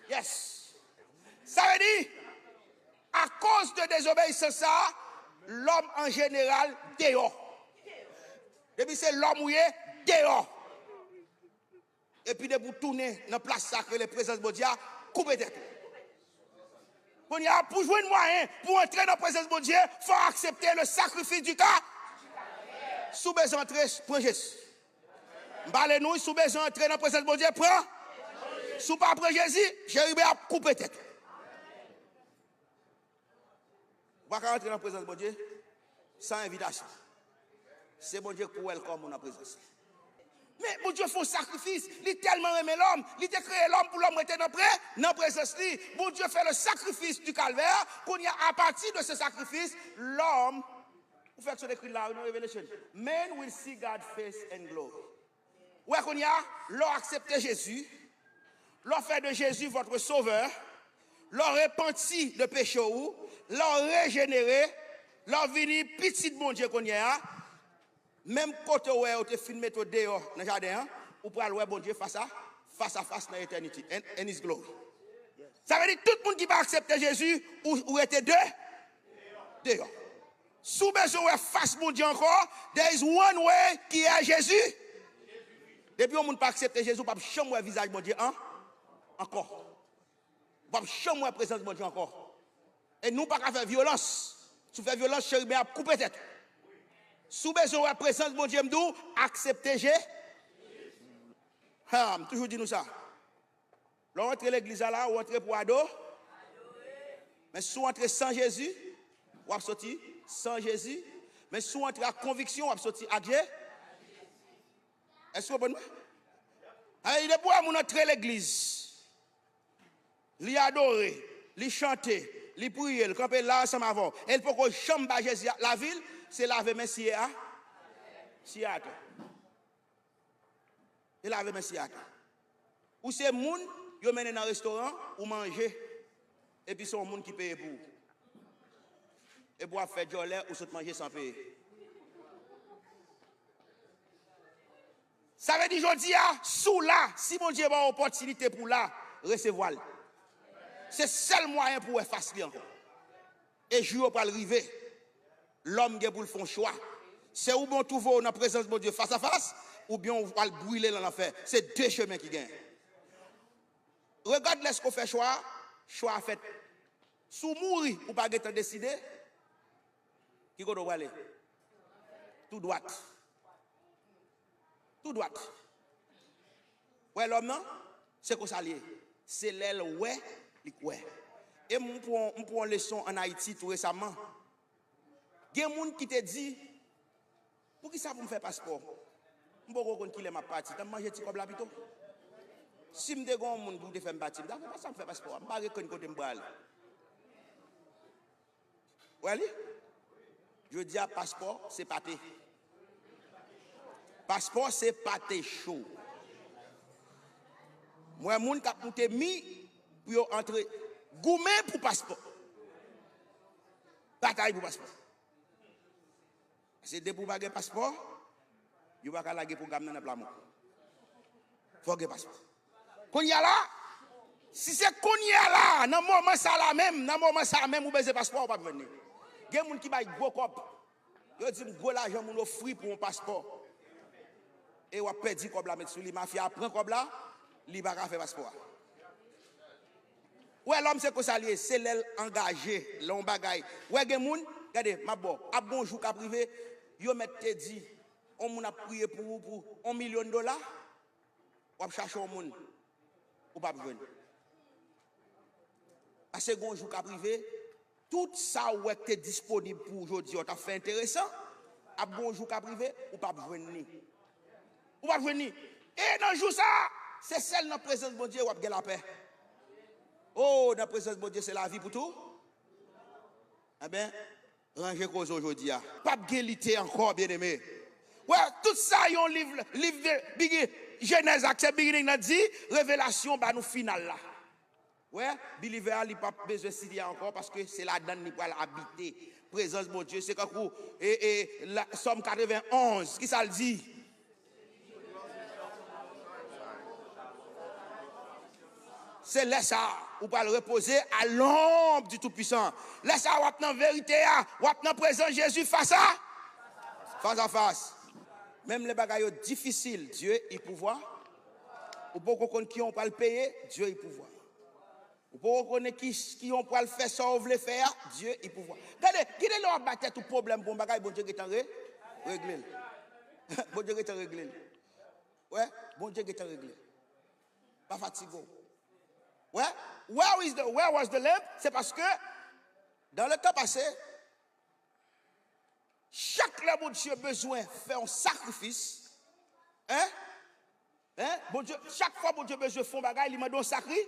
Yes. Sa vle di, akoz de dezobeyisans sa a, lòm an jeneral deyò. Depi se lòm ou ye, deyò. Epi depi w tounen nan plas sa k rele prezans Bondye a, koupe tèt ou. Kounye a, pou jwenn mwayen pou antre nan prezans Bondye, fò w aksepte le sacrifice du ka. Si w bezwen antre, pran Jezi. M pale nou, si w bezwen antre nan prezans Bondye, pran. Si w pa pran Jezi, cheriben ap koupe tèt ou. Ou pa ka rantre nan prezans Bondye san envitasyon. Se Bondye k pou welcome ou nan prezans li. Men Bondye fè yon sakrifis, li tèlman renmen lòm, li te kreye lòm pou lòm rete nan pre, nan prezans li. Bondye fè le sacrifice du calvaire, kounye a, apati de se sakrifis, lòm, ou fèk sot ekri l la nan Revelation, "Man will see God face and glory." Ou wè kounye a, lè w aksepte Jezi, lè w fè de Jezi votre sauveur, lè w repanti de peche w, lè w rejenere, lè w vini pitit Bondye kounye a, menm kote w wè yo te fin mete w deyò nan jaden an, ou pral wè Bondye fas a fas a fas nan eternity, in, in his glory. Sa vle di tout moun ki pa aksepte Jezi, ou, ou rete de, deyò. Si w bezwen wè fas Bondye ankò, there is one way ki a Jezi. Depi yon moun pa aksepte Jezi, ou p ap janm wè vizaj Bondye an, ankò. Ou p ap janm wè prezans Bondye ankò. E nou pa ka fè vyolans. Si w fè vyolans, cheriben ap koupe tèt ou. Si w bezwen wè prezans Bondye, m di w, aksepte Je. Ha, m toujou di nou sa. Lè w antre legliz la, la, ou antre pou ado. Men si w antre san Jezi, w ap soti san Jezi. Men si w antre ak konviksyon, w ap soti ak Je. Èske w konprann mwen? Ay, depi w wè moun antre legliz, li adore, li chante, li priye, li kanpe la ansanm avè w, e li poko janm ba Jezi lavi l, se lave men siye a, siye atè. E lave men siye atè. Ou se moun yo mennen nan restoran, ou manje, epi se yon moun ki peye pou ou. Epi w ap fè djòlè, ou sot manje san peye. Sa vle di jodi a, si w la, si Bondye ba w opòtinite pou w la, resevwa l. Se sèl mwayen pou w wè fas li ankò. E jou yo pral rive. Lòm gen pou l fè yon chwa. Se oubyen w twouve w nan prezans Bondye fas a fas, oubyen w pral brile nan lanfè. Se de chemen ki genyen. Regardless ke w fè chwa a, chwa a fèt. Si w mouri, ou pa gentan deside, ki kote w prale? Tou dwat. Tou dwat. Wè lòm nan, se konsa l ye. Se lè l wè, li kwè. E m pran, m pran yon leson ann Ayiti tou resaman. Gen moun ki te di, "Poukisa pou m fè paspò? M poko konn kilè m ap pati. Tan m manje ti kòb la pito. Si m te gen yon moun pou te fè m pati, m ta fè pa sa m fè paspò a. M pa rekonn kote m prale." Wè li? Jodi a, paspò se pate. Paspò se pate cho. M wè moun k ap moute mi pou yo antre, goumen pou paspò. Batay pou paspò. Se depi w pa gen paspò, yo pa ka lage pwogram nan nan pla men w. Fò w gen paspò. Kounye a la, si se kounye a la, nan moman sa la menm, nan moman sa menm ou bezwen paspò, ou p ap jwenn li. Gen moun ki bay gwo kòb. Yo di m gwo lajan moun ofri pou yon paspò. E w ap pèdi kòb la met sou li. Mafya a pran kòb la, li pa ka fè paspò a. Wè lòm se konsa l ye, se lè l angaje, lè yon bagay. Wè gen moun, gade, m ap ba w, ap gon jou k ap rive, yo mèt te di, yon moun ap priye pou ou pou yon milyon dola, w ap chache yon moun, ou p ap jwenn. Paske gon jou k ap rive, tout sa w wè k te disponib pou ou jodi a, w t ap fè enteresan, ap gon jou k ap rive, ou p ap jwenn li. Ou p ap jwenn li. E nan jou sa a, se sèl nan prezans Bondye w ap gen lapè. O, nan prezans Bondye se lavi pou tou. Enben, ranje koze w jodi a. P ap gen lite ankò, byeneme. Wè, tout sa yon liv, liv de bigi-, Jenèz ak se beginning nan di, Revelasyon ba nou final la. Wè, believer a, li p ap bezwen site a ankò, paske se ladan l li pral abite. Prezans Bondye, se kankou, e, e, la, Sòm katrevenn onz, ki sa l di? Se lè sa a, ou pral repoze à l'ombre du Tout-Puissant. Lè sa a, w ap nan verite a, w ap nan prezans Jezi fas a, fas a fas. Menm lè bagay yo difisil, Dieu y pourvoit. Ou poko konn kijan w pral peye, Dieu y pourvoit. Ou poko konnen ki, kijan w pral fè sa w vle fè a, Dieu y pourvoit. Gade, gade lè w ap ba tèt ou pwoblèm pou yon bagay, Bondye gentan re-, regle l. Bondye gentan regle l. Wè, Bondye gentan regle l. Pa fatige w. Wè, where is the, where was the lamb? Se paske, dans le temps passé, chak lè Bondye bezwen fè yon sakrifis, en, en, Bondye, chak fwa Bondye bezwen fè yon bagay, li mande yon sakri-,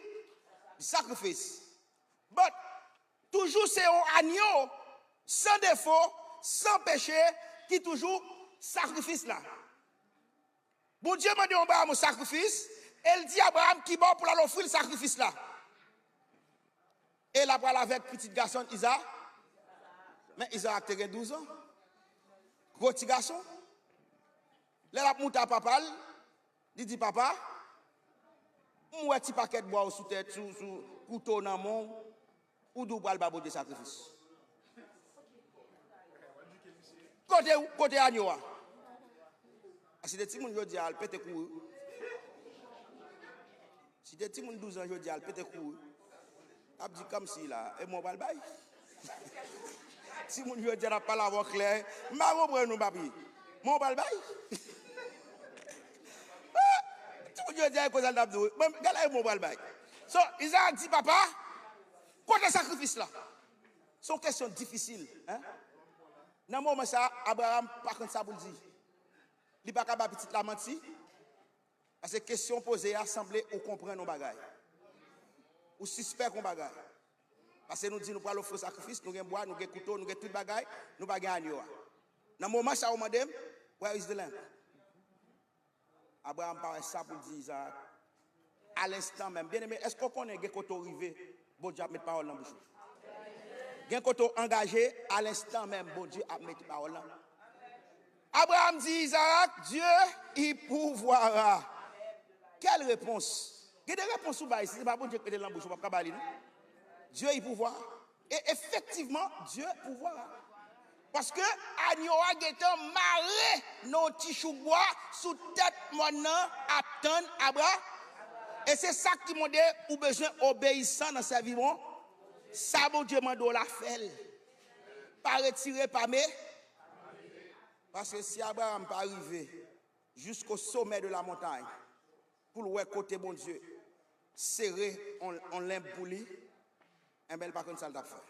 sakrifis. But, toujou se yon anyo, san defo, san peche, ki toujou sakrifis la. Bondye mande Abraham yon sakrifis, e l di Abraham ki bò pou l al ofri l sakrifis la. E l ap pral avèk pitit gason l, Iza. Men Izarak te gen douz an. Gwo ti gason. Lè l ap moute a papa l, li di, "Papa, m wè ti pakèt bwa w sou tèt, sou, sou kouto w nan men w, ou di w pral ba Bondye sakrifis. Kote, kote anyo a?" A, si te timoun jodi a, l pete kouri. Si te timoun douz an jodi a, l pete kouri. L ap di, "Kòmsi la, e mwen w pral bay?" Timoun jodi a n ap pale avè w klè. M pa konprann nou, papi. Mwen w pral bay? Timoun jodi a e konsa l t ap di w. Mwen, gade la, mwen w pral bay. So, Izarak di, papa, kote sakrifis la? Se yon kesyon difisil, en? Nan moman sa a, Abraram pa konn sa pou l di. Li pa ka ba pitit la manti. Paske kesyon w poze a sanble ou konprann yon bagay. Ou sispèk yon bagay. Paske nou di nou pral ofri sakrifis, nou gen bwa, nou gen kouto, nou gen tout bagay, nou pa gen anyo a. Nan moman sa a, ou mande m, "Where is the lamb?" Abraram pa wè sa pou l di Izarak. Alenstan menm. Byeneme, èske w konnen gen kote w rive, Bondye ap met pawòl nan bouch ou? Gen kote w angaje, alenstan menm, Bondye ap mete pawòl nan. Abraram di Izarak, Dieu y pourvoira. Quelle réponse? Gen de repons ou bay, si se pa Bondye k mete l nan bouch ou, w p ap ka ba li, non. Dieu y pourvoira. E efektivman, Dieu pourvoira. Paske anyo a gentan mare nan yon ti chouk bwa sou tèt mòn nan, ap tann Abra. E se sa ki montre ou bezwen obeyisan nan sèvi bon. Sa Bondye mande w la, fè l. Pa retire, pa me. Paske si Abraram pa rive jusqu'au sommet de la montagne pou l wè kote Bondye sere on, on lenb pou li, enben, l pa konn sa l t ap fè.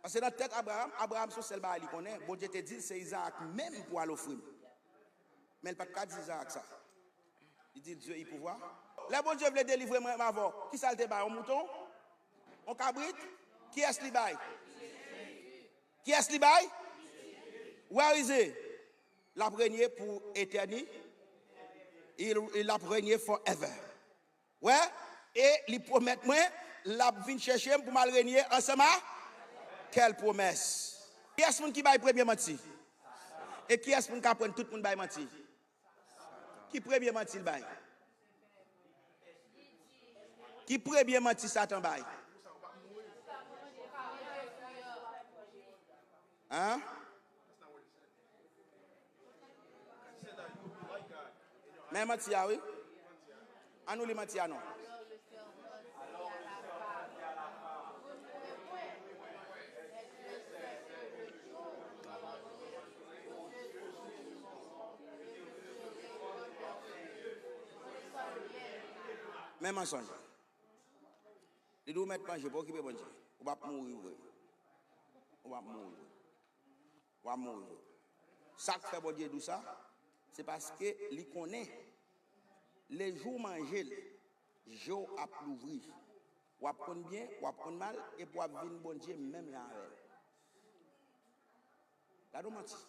Paske nan tèt Abraram, Abraram se yon sèl bagay li konnen, Bondye te di l se Izarak menm pou al ofri m. Men l pa t ka di Izarak sa. Li di l, Dieu y pourvoira. Lè Bondye vle delivre mwen avè w, kisa l te bay? Yon mouton? Yon kabrit? Kiyès li bay? Kiyès li bay? Where is he? L ap renye pou etèni. Il, il ap renye forever. Wè, e li pwomèt mwen, l ap vin chèche m pou m al renye ansanm a. Quelle promesse! Kiyès moun ki bay premye manti? E kiyès moun k aprann tout moun bay manti? Ki premye manti l bay? Ki premye manti Satan bay? Hein? Men manti a, wi. An nou li manti a non. Men mansonj. Li di w mèt manje, pa okipe Bondye. Ou p ap mouri vre. Ou p ap mouri vre. W ap mouri vre. Sa k fè Bondye di w sa, se paske li konnen lejou w manje l, je w ap louvri. W ap konn byen, w ap konn mal, epi w ap vin Bondye menm jan avè l. Gade yon manti.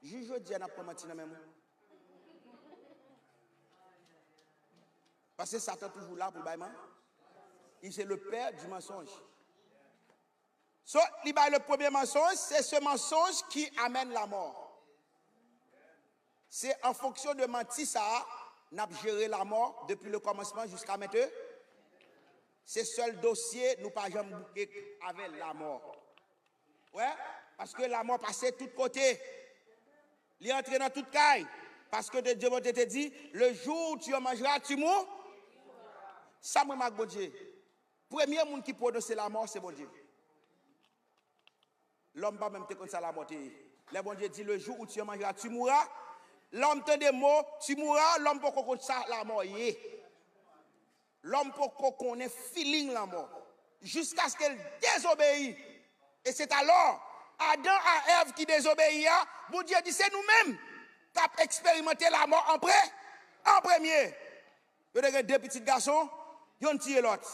Jis jodi a, n ap pran manti nan men moun. Paske Satan toujou la pou l bay man. Il c'est le père du mensonge. So, li bay le premier mensonge, c'est ce mensonge qui amène la mort. Se an fonksyon de manti sa a, n ap jere lamò depi le kòmansman jiska mentnan. Se sèl dosye nou pa janm bouke avè lamò. Wè, paske lamò pase tout kote. Li antre nan tout kay. Paske de Dye Bondye te di, le jour où tu en mangeras, tu mourras. Sa m renmen ak Bondye. Premye moun ki pwononse lamò, se Bondye. Lòm pa menm te konn sa lamò te ye. Lè Bondye di, le jour où tu en mangeras, tu mourras, lòm tande mo, tu mourras, lòm poko konn sa lamò ye. Lòm poko konnen feeling lanmò. Jiskaske l dezobeyi. E se alò, Adan a Èv ki dezobeyi a, Bondye di se nou menm k ap eksperimante lanmò an pre, an premye. Yo te gen de pitit gason, yonn tiye lòt.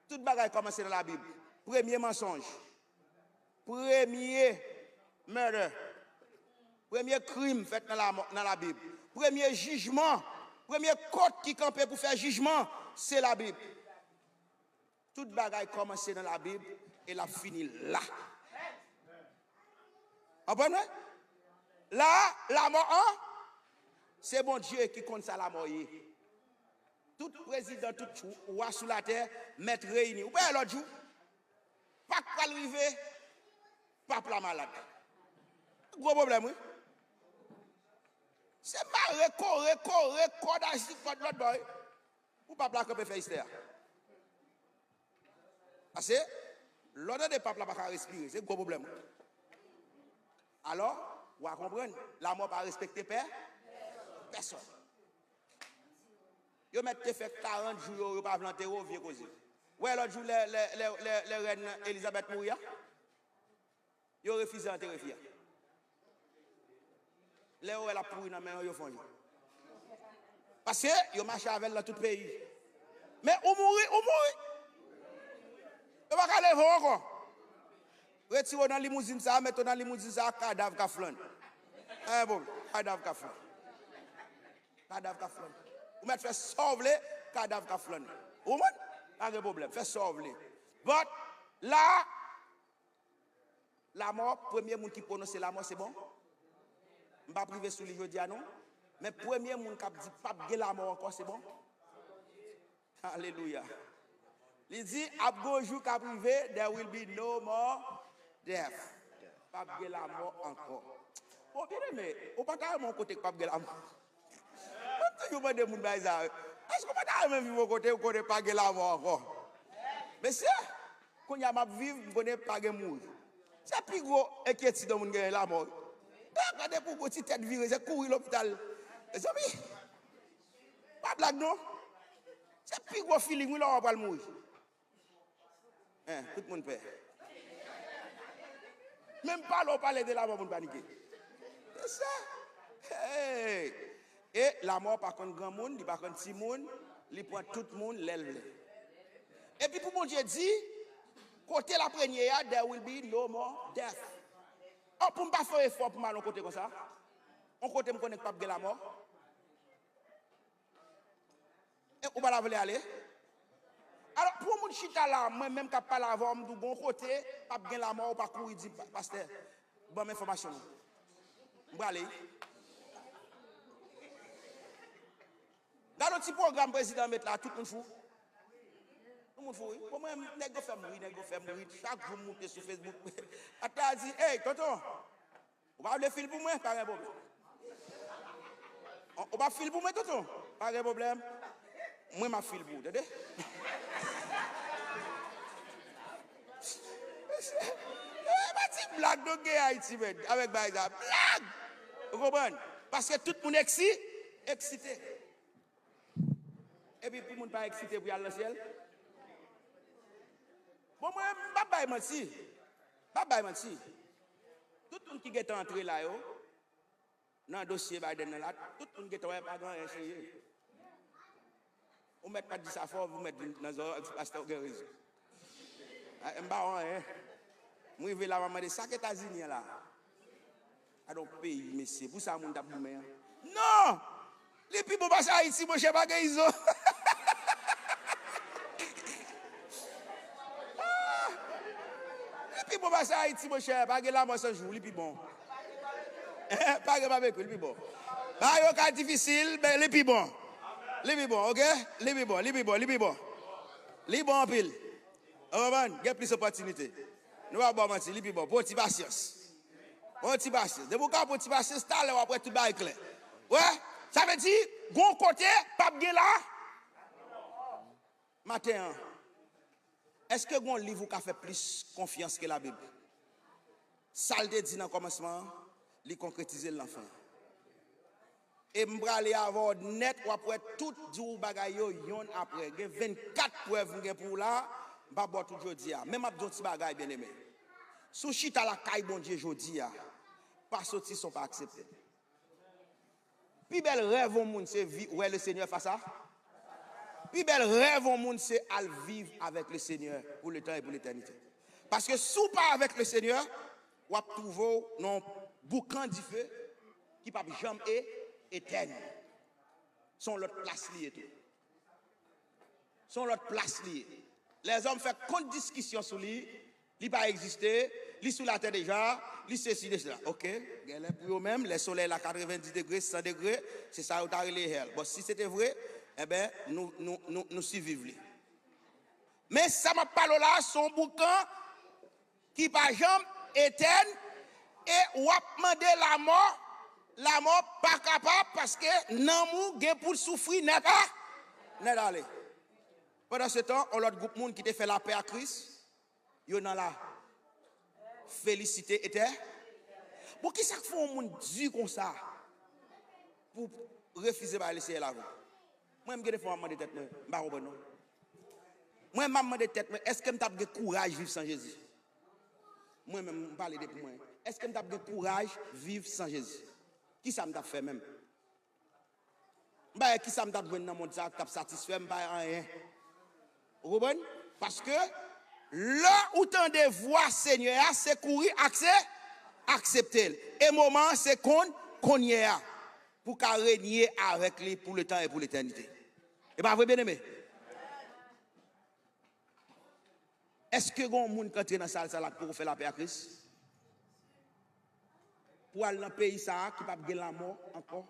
Tout bagay kòmanse nan Labib. Premye mansonj. Premye murder. Premye krim fèt nan la, nan Labib. Premye jijman, premye kot ki kanpe pou fè jijman, se Labib. Tout bagay kòmanse nan Labib e l ap fini la. Konprann mwen? La, lamò an, se Bondye ki konn sa lamò ye. Tout prezidan, tout wa sou latè mèt reyini. Ou pa wè lòt jou? Pak pral rive, pap la malad. Gwo pwoblèm, wi. Se mare, kore, kore, kòd asi, kòd lòt bò, wi. Pou pap la kanpe fè istè a. Pase, Lè w tande pap la pa ka respire, se gwo pwoblèm. Alò, w a konprann, lamò pa respekte pè, pèsòn. Yo mèt te fè karant jou yo, yo pa vle antere w, vye koze. Wè lòt jou lè, lè, lè, lè, lè rèn Elizabèt mouri a, yo refize antere fi a. Lè yo wè l ap pouri nan men yo, yo fè yon jan. Paske yo mache avè l nan tout peyi. Men ou mouri, ou mouri. Yo pa ka leve w ankò. Retire w nan limouzin sa a, mete w nan limouzin sa a, kadav k ap flannen. Anyen pwoblèm, kadav k ap flannen. Kadav k ap flannen. Ou mèt fè sa w vle, kadav k ap flannen. Ou konprann? Pa gen pwoblèm, fè sa w vle. But, la, lamò, premye moun ki pwononse lamò, se bon. M p ap rive sou li jodi a, non. Men premye moun k ap di p ap gen lamò ankò, se bon. Alelouya. Li di, ap gen yon jou k ap rive, there will be no more death. P ap gen lamò ankò. Bon, byeneme, ou pa ta renmen yon kote k p ap gen lamò? Mwen toujou mande moun bagay sa yo. Èske w pa ta renmen viv yon kote ou konnen pa gen lamò ankò? Mesye, kounye a m ap viv, m konnen pa gen mouri. Se pi gwo enkyetid yon moun genyen, lamò. Lè w gade pou gwo ti tèt vire, se kouri lopital. Mezanmi, pa blag non. Se pi gwo feeling wi lè w pral mouri. Hein, tout moun pè. Menm pale w pale de lamò, moun panike. Se sa. Hey! E lamò pa konn granmoun, li pa konn timoun, li pran tout moun lè l vle. Epi pou Bondye di, kote l ap renye a, there will be no more death. Oh, pou m pa fè efò pou m al yon kote konsa, yon kote m konnen k p ap gen lamò. E ou pa ta vle ale? Alò, pou yon moun chita la, mwen menm k ap pale avè w, m di w gon kote, p ap gen lamò, ou pa kouri di, "Pa-, pastè, ban m enfòmasyon non." M prale wi. Gade yon ti pwogram prezidan met la, tout moun fou. Tout moun fou, wi. Bon, mwen, nèg yo fè m ri, nèg yo fè m ri. Chak jou m moute sou Facebook. Atè a di, "Ey, tonton, ou pa vle fil pou mwen? Pa gen pwoblèm." "Ou, ou p ap fil pou mwen, tonton?" "Pa gen pwoblèm. Mwen, m ap fil pou ou, tande?" E pa ti blag nou gen Ayiti, men, avèk bagay sa. Blag! Ou konprann? Paske tout moun eksi-, eksite. Epi pou moun pa eksite pou y al nan syèl. Bon, mwen, m p ap bay manti. M p ap bay manti. Tout moun ki gentan antre la yo, nan dosye Biden nan la, tout moun gentan wè pa gen anyen serye. Ou mèt pa t di sa fò, ou mèt vin nan zò, di pastè ou gen rezon. A, m pa wè anyen. M rive la, m ap mande, "Sa k Etazini an la?" Gade yon peyi, mesye. Pou sa moun t ap goumen an. Non! Li pi bon pase Ayiti, monchè, pa gen izo. Li pi bon pase Ayiti, monchè, pa gen lamò san jou, li pi bon. Pa gen babekyu, li pi bon. Bagay yo ka difisil, men li pi bon. Li pi bon, oke? Li pi bon, li pi bon, li pi bon. Li bon anpil. Ou konprann? Gen plis opòtinite. Nou pa ba w manti, li pi bon. Pran ti pasyans. Pran ti pasyans. Depi w ka pran ti pasyans, talè w ap wè tout bagay klè. Wè, sa vle di, gon kote p ap gen la. Maten an, èske gon liv ou ka fè plis konfyans ke Labib? Sa l te di nan kòmansman an, li konkretize l nan fen an. E m prale avè w nèt, w ap wè tout di w bagay yo yonn apre. Gen vennkat prèv m gen pou w la, m pa ba w tout jodi a. Men m ap di w yon ti bagay, byeneme. Si w chita lakay Bondye jodi a, pa soti san w pa aksepte l. Pi bèl rèv yon moun se vi-, wè Lesenyè fas a. Pi bèl rèv yon moun se al viv avèk Lesenyè pou letan e pou letènite. Paske si w pa avèk Lesenyè, w ap twouve w nan yon boukan dife ki p ap janm e-, etèn. Se yon lòt plas li ye tou. Se yon lòt plas li ye. Lèzòm fè kont diskisyon sou li, li pa egziste, li sou latè deja, li sesi de sela. Oke, genlè pou yo menm, lè solèy la katrevenndis degre, san degre, se sa yo ta rele hell. Bon, si se te vre, enben, nou, nou, nou, nou siviv li. Men sa m ap pale w la, se yon boukan ki pa janm etèn, e w ap mande lamò, lamò pa kapab, paske nanm ou gen pou l soufri nèt a, nèt ale. Pandan se tan, yon lòt gwoup moun ki te fè lapè ak Kris, Yo nan la felisite etè. Bon, kisa k fè yon moun di konsa pou refize bay Lesenyè lavi? Mwen, m gen de fwa m ap mande tèt mwen, m pa konprann non. Mwen, m ap mande tèt mwen, èske m t ap gen kouraj viv san Jezi? Mwen menm, m pale de pou mwen. Èske m t ap gen kouraj viv san Jezi? Kisa m t ap fè menm? M pa wè kisa m t ap jwenn nan mond sa a ki t ap satisfè m, m pa wè anyen. Ou konprann? Paske lè ou tande vwa Senyè a, se kouri akse, aksepte l. E moman an, se konn, kounye a. Pou w ka renye avèk li pou letan e pou letènite. E pa vre, byeneme? Èske gen yon moun k antre nan sal sa la k poko fè lapè ak Kris? Pou al nan peyi sa a ki p ap gen lanmò ankò,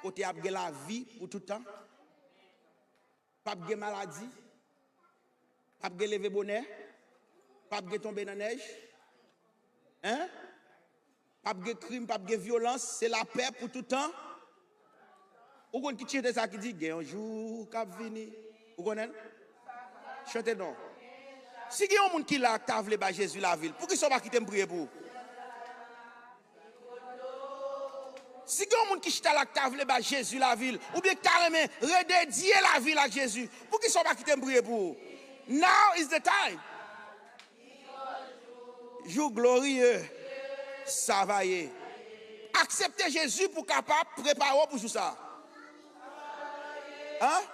kote ap gen lavi pou tout tan, p ap gen maladi, p ap gen leve bonè, p ap gen tonbe nan nèj, en? P ap gen krim, p ap gen vyolans, se lapè pou tout tan. Ou konn ki chante sa ki di, gen yon jou k ap vini. Ou konnen l? Chante non. Si gen yon moun ki la k ta vle bay Jezi lavi l, poukisa w pa kite m priye pou ou? Si gen yon moun ki chita la k ta vle bay Jezi lavi l, oubyen k ta renmen rededye lavi l ak Jezi, poukisa w pa kite m priye pou ou? Now is the time. Jou gloriye sa va ye. Aksepte Jezi pou w kapab prepare w pou jou sa a. An?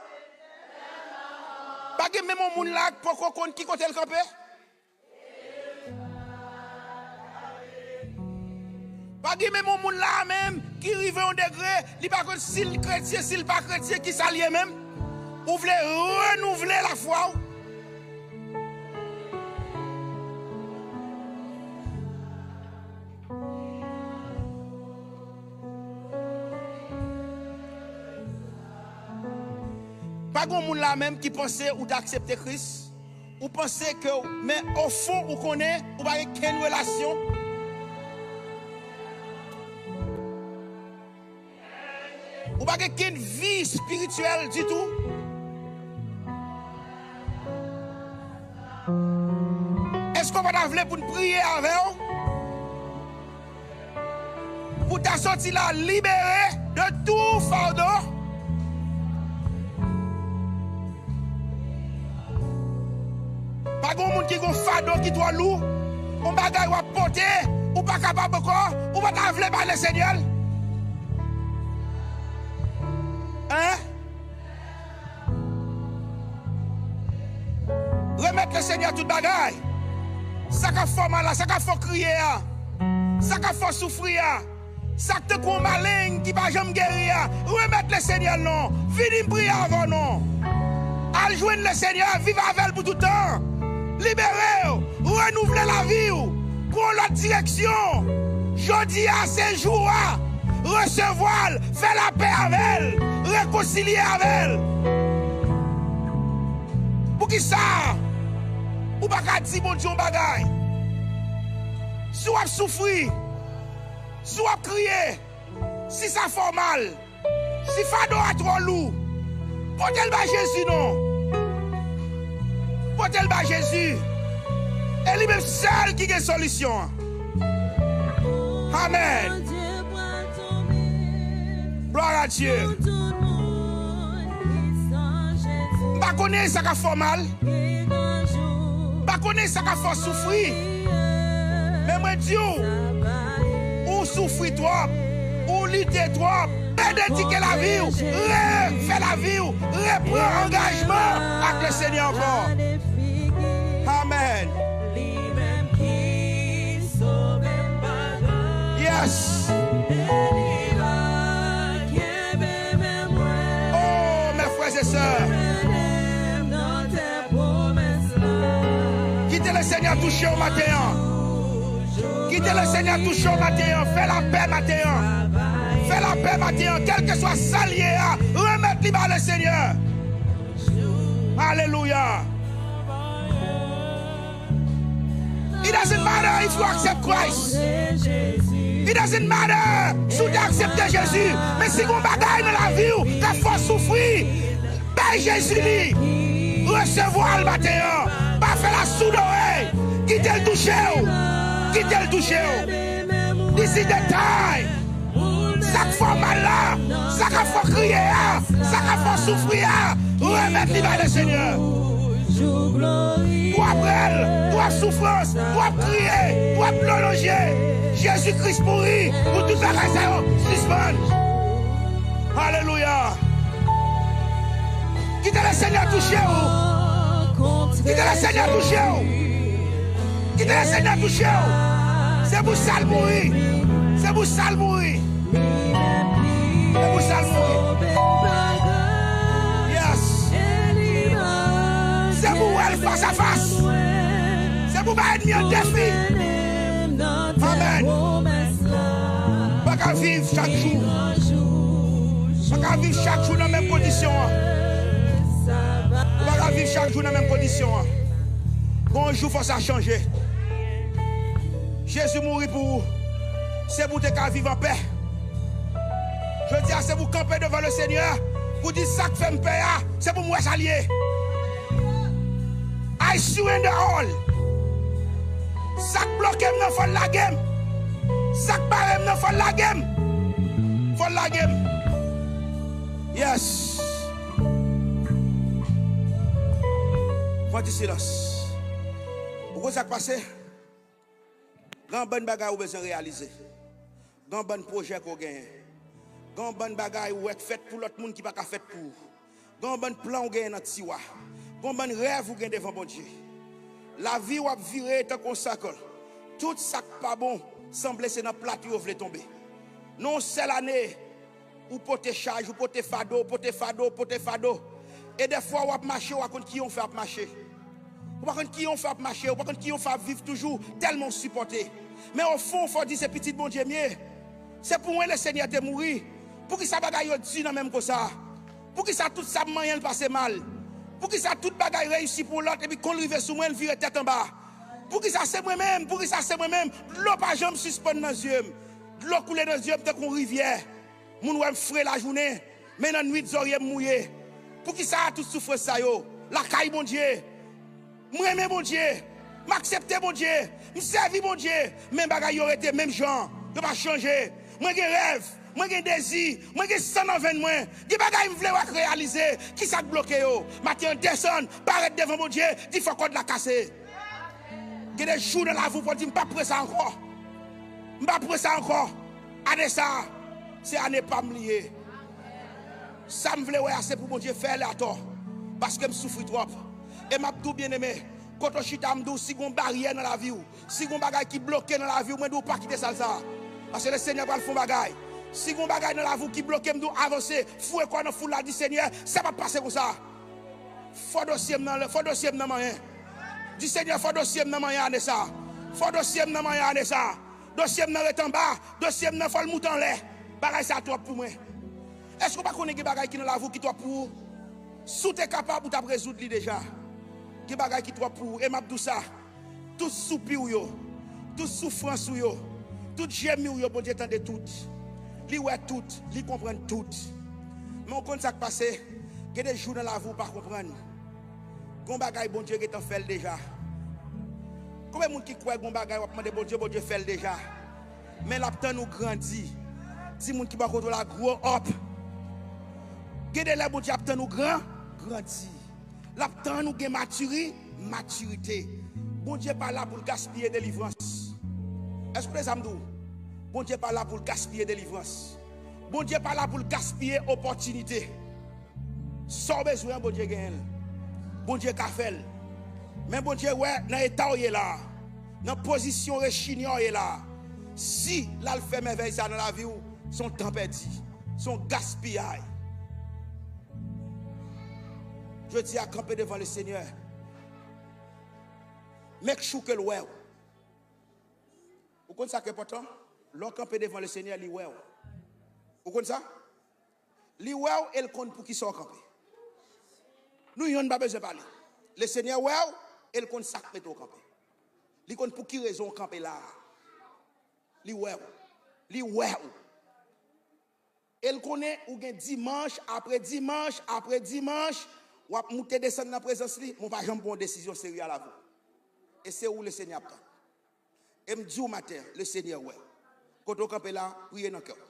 Pa gen menm yon moun la k poko konn ki kote l kanpe? Pa gen menm yon moun la a menm ki rive yon degre, li pa konn si l kretyen, si l pa kretyen, kisa l ye menm? Ou vle renouvle lafwa w? Pa gen yon moun la menm ki panse ou ta aksepte Kris? Ou panse ke, men ofon ou konnen ou pa gen kenn relasyon. Ou pa gen kenn vi espirityèl ditou. Èske w pa ta vle pou n priye avè w? Pou ta soti la libere de tou fado. Pa gen moun ki gon fado ki twò lou, yon bagay w ap pote, ou pa kapab ankò, ou pa ta vle bay Lesenyè l? Hein? Remèt Lesenyè tout bagay. Sa k ap fè w mal la, sa k ap fè w kriye a, sa k ap fè w soufri a, sa k tankou yon maleng ki pa janm geri a, remèt Lesenyè l non. Vini m priye avè w non. Al jwenn Lesenyè, viv avè l pou tout tan. Libere w, renouvle lavi w, pran yon lòt direksyon. Jodi a se jou a. Resevwa l, fè lapè avè l, rekonsilye avè l. Poukisa ou pa ka di Bondye yon bagay? Si w ap soufri, si w ap kriye, si sa fè w mal, si fado a twò lou, pote l bay Jezi non. Pote l bay Jezi. E li menm sèl ki gen solisyon an. Amèn. Glwa a Dye. M pa konnen sa k ap fè w mal. M pa konnen sa k ap fè w soufri. Men mwen di w, ou soufri twòp, ou lite twòp. Rededike lavi w, refè lavi w, repran angajman ak Lesenyè ankò. Amèn. Yes. Oh, mes frères et sœurs. Kite Lesenyè touche w maten an. Kite Lesenyè touche w maten an. Fè lapè maten an. Fè lapè maten an. Kèlkeswa sa l ye a, remèt li ba Lesenyè. Alelouya. It doesn't matter if you accept Christ. It doesn't matter si w te aksepte Jezi. Men si gon bagay nan lavi w k ap fè w soufri, bay Jezi li. Resevwa l maten an. Pa fè l ak soud orèy. Kite l touche w. Kite l touche w. This is the time. Sa k fè w mal la, sa k ap fè w kriye a, sa k ap fè w soufri a, remèt li bay Lesenyè. Twòp rèl, twòp soufrans, twòp kriye, twòp dlo nan je. Jezi Kris mouri pou tout bagay sa yo sispann. Alelouya. Kite Lesenyè touche w. Kite Lesenyè touche w. Kite Lesenyè touche w. Se pou sa l mouri. Se pou sa l mouri. Se pou sa l mouri. Yes. Se pou wè l fas a fas. Se pou bay ènmi an defi. Amèn. Pa ka viv chak jou. Pa ka viv chak jou nan menm kondisyon an. Pa ka viv chak jou nan menm kondisyon an. Gon jou fò sa chanje. Jezi mouri pou ou. Se pou w te ka viv anpè. Jodi a, se pou w kanpe devan Lesenyè, pou w di, sa k fè m pè a, se pou m wè sa l ye. I surrender all. Sa k bloke m nan, fò l lage m. Sa k bare m nan, fò l lage m. Fò l lage m. Yes. Pran ti silans. Ou konn sa k pase? Gen yon bann bagay ou bezwen reyalize. Gen yon bann pwojè ke w genyen. Gen yon bann bagay ou wè k fèt pou lòt moun ki pa ka fèt pou ou. Gen yon bann plan ou genyen nan tiwa. Gen yon bann rèv ou gen devan Bondye. Lavi w ap vire tankou yon circle. Tout sa k pa bon sanble se nan plat yo vle tonbe. Nan yon sèl ane, ou pote chaj, ou pote fado, ou pote fado, ou pote fado. E dèfwa w ap mache, w pa konn kijan w fè ap mache. Ou pa konn kijan w fè ap mache, ou pa konn kijan w fè ap viv toujou, tèlman w sipòte. Men ofon, fò w di se pitit Bondye m ye. Se pou mwen Lesenyè te mouri. Poukisa bagay yo di nan men m konsa? Poukisa tout sa m manyen l pase mal? Poukisa tout bagay reyisi pou yon lòt epi kon l rive sou mwen, l vire tèt anba? Poukisa se mwen menm? Poukisa se mwen menm? Dlo pa janm sispann nan zye m. Dlo koule nan zye m tankou yon rivyè. Moun wè m fre lajounen, men nan nwit zòrye m mouye. Poukisa tout soufrans sa yo? Lakay Bondye. M renmen Bondye. M aksepte Bondye. M sèvi Bondye. Men bagay yo rete menm jan. Yo pa chanje. Mwen gen rèv. Mwen gen dezi. Mwen gen san nan venn mwen. Gen bagay m vle wè k reyalize. Kisa k bloke yo? Maten an, desann, parèt devan Bondye, di fò kòd la kase. Gen de jou nan lavi w pou w di, m p ap pran sa ankò. M p ap pran sa ankò. Ane sa a, se ane pa m li ye. Sa m vle wè a, se pou Bondye fè l atò. Paske m soufri twòp. E m ap di w, byeneme, kote w chita, m di w, si gon baryè nan lavi w, si gon bagay ki bloke nan lavi w, mwen di w, pa kite sal sa a. Paske Lesenyè pral fè yon bagay. Si gon bagay nan lavi w ki bloke, m di w, avanse, foure kò w nan foul la, di, Senyè, sa p ap pase konsa. Fò dosye m nan, fò dosye m nan manyen. Di, Senyè, fò dosye m nan manyen ane sa a. Fò dosye m nan manyen ane sa a. Dosye m nan ret anba. Dosye m nan fò l moute anlè. Bagay sa a twòp pou mwen. Èske w pa konnen gen bagay ki nan lavi w ki twòp pou ou? Si w te kapab, ou t ap rezoud li deja. Gen bagay ki twòp pou ou. E m ap di w sa. Tout soupi w yo, tout soufrans ou yo, tout jemi w yo, Bondye tande tout. Li wè tout, li konprann tout. Men w konn sa k pase? Gen de jou nan lavi w pa konprann. Gon bagay Bondye gentan fè l deja. Konbyen moun ki kwè gon bagay w ap mande Bondye, Bondye fè l deja? Men l ap tann ou grandi. Di moun ki bò kote w la, grow up. Gen de lè Bondye ap tann ou gran, grandi. L ap tann ou gen matiri, matirite. Bondye pa la pou l gaspiye delivrans. Èske w tande sa m di w? Bondye pa la pou l gaspiye delivrans. Bondye pa la pou l gaspiye opòtinite. Sa w bezwen an, Bondye genyen l. Bondye ka fè l. Men Bondye wè nan eta w ye la a, nan pozisyon rechinya w ye la a, si l al fè mèvèy sa nan lavi w, se yon tan pèdi, se yon gaspiyay. Jodi a, kanpe devan Lesenyè. Make sure ke l wè w. Ou konn sa k enpòtan? Lè w kanpe devan Lesenyè, li wè w. Ou konn sa? Li wè w e l konn poukisa w kanpe. Nou yonn pa bezwen pale. Lesenyè wè w e l konn sa k mete w kanpe. Li konn pou ki rezon w kanpe la a. Li wè w. Li wè w. E l konnen ou gen dimanch apre dimanch apre dimanch, w ap moute desann nan prezans li, men w pa janm pran yon desizyon serye a lavi w. E se ou Lesenyè ap tann. E m di w maten an, Lesenyè wè. Kote w kanpe la, priye nan kè w.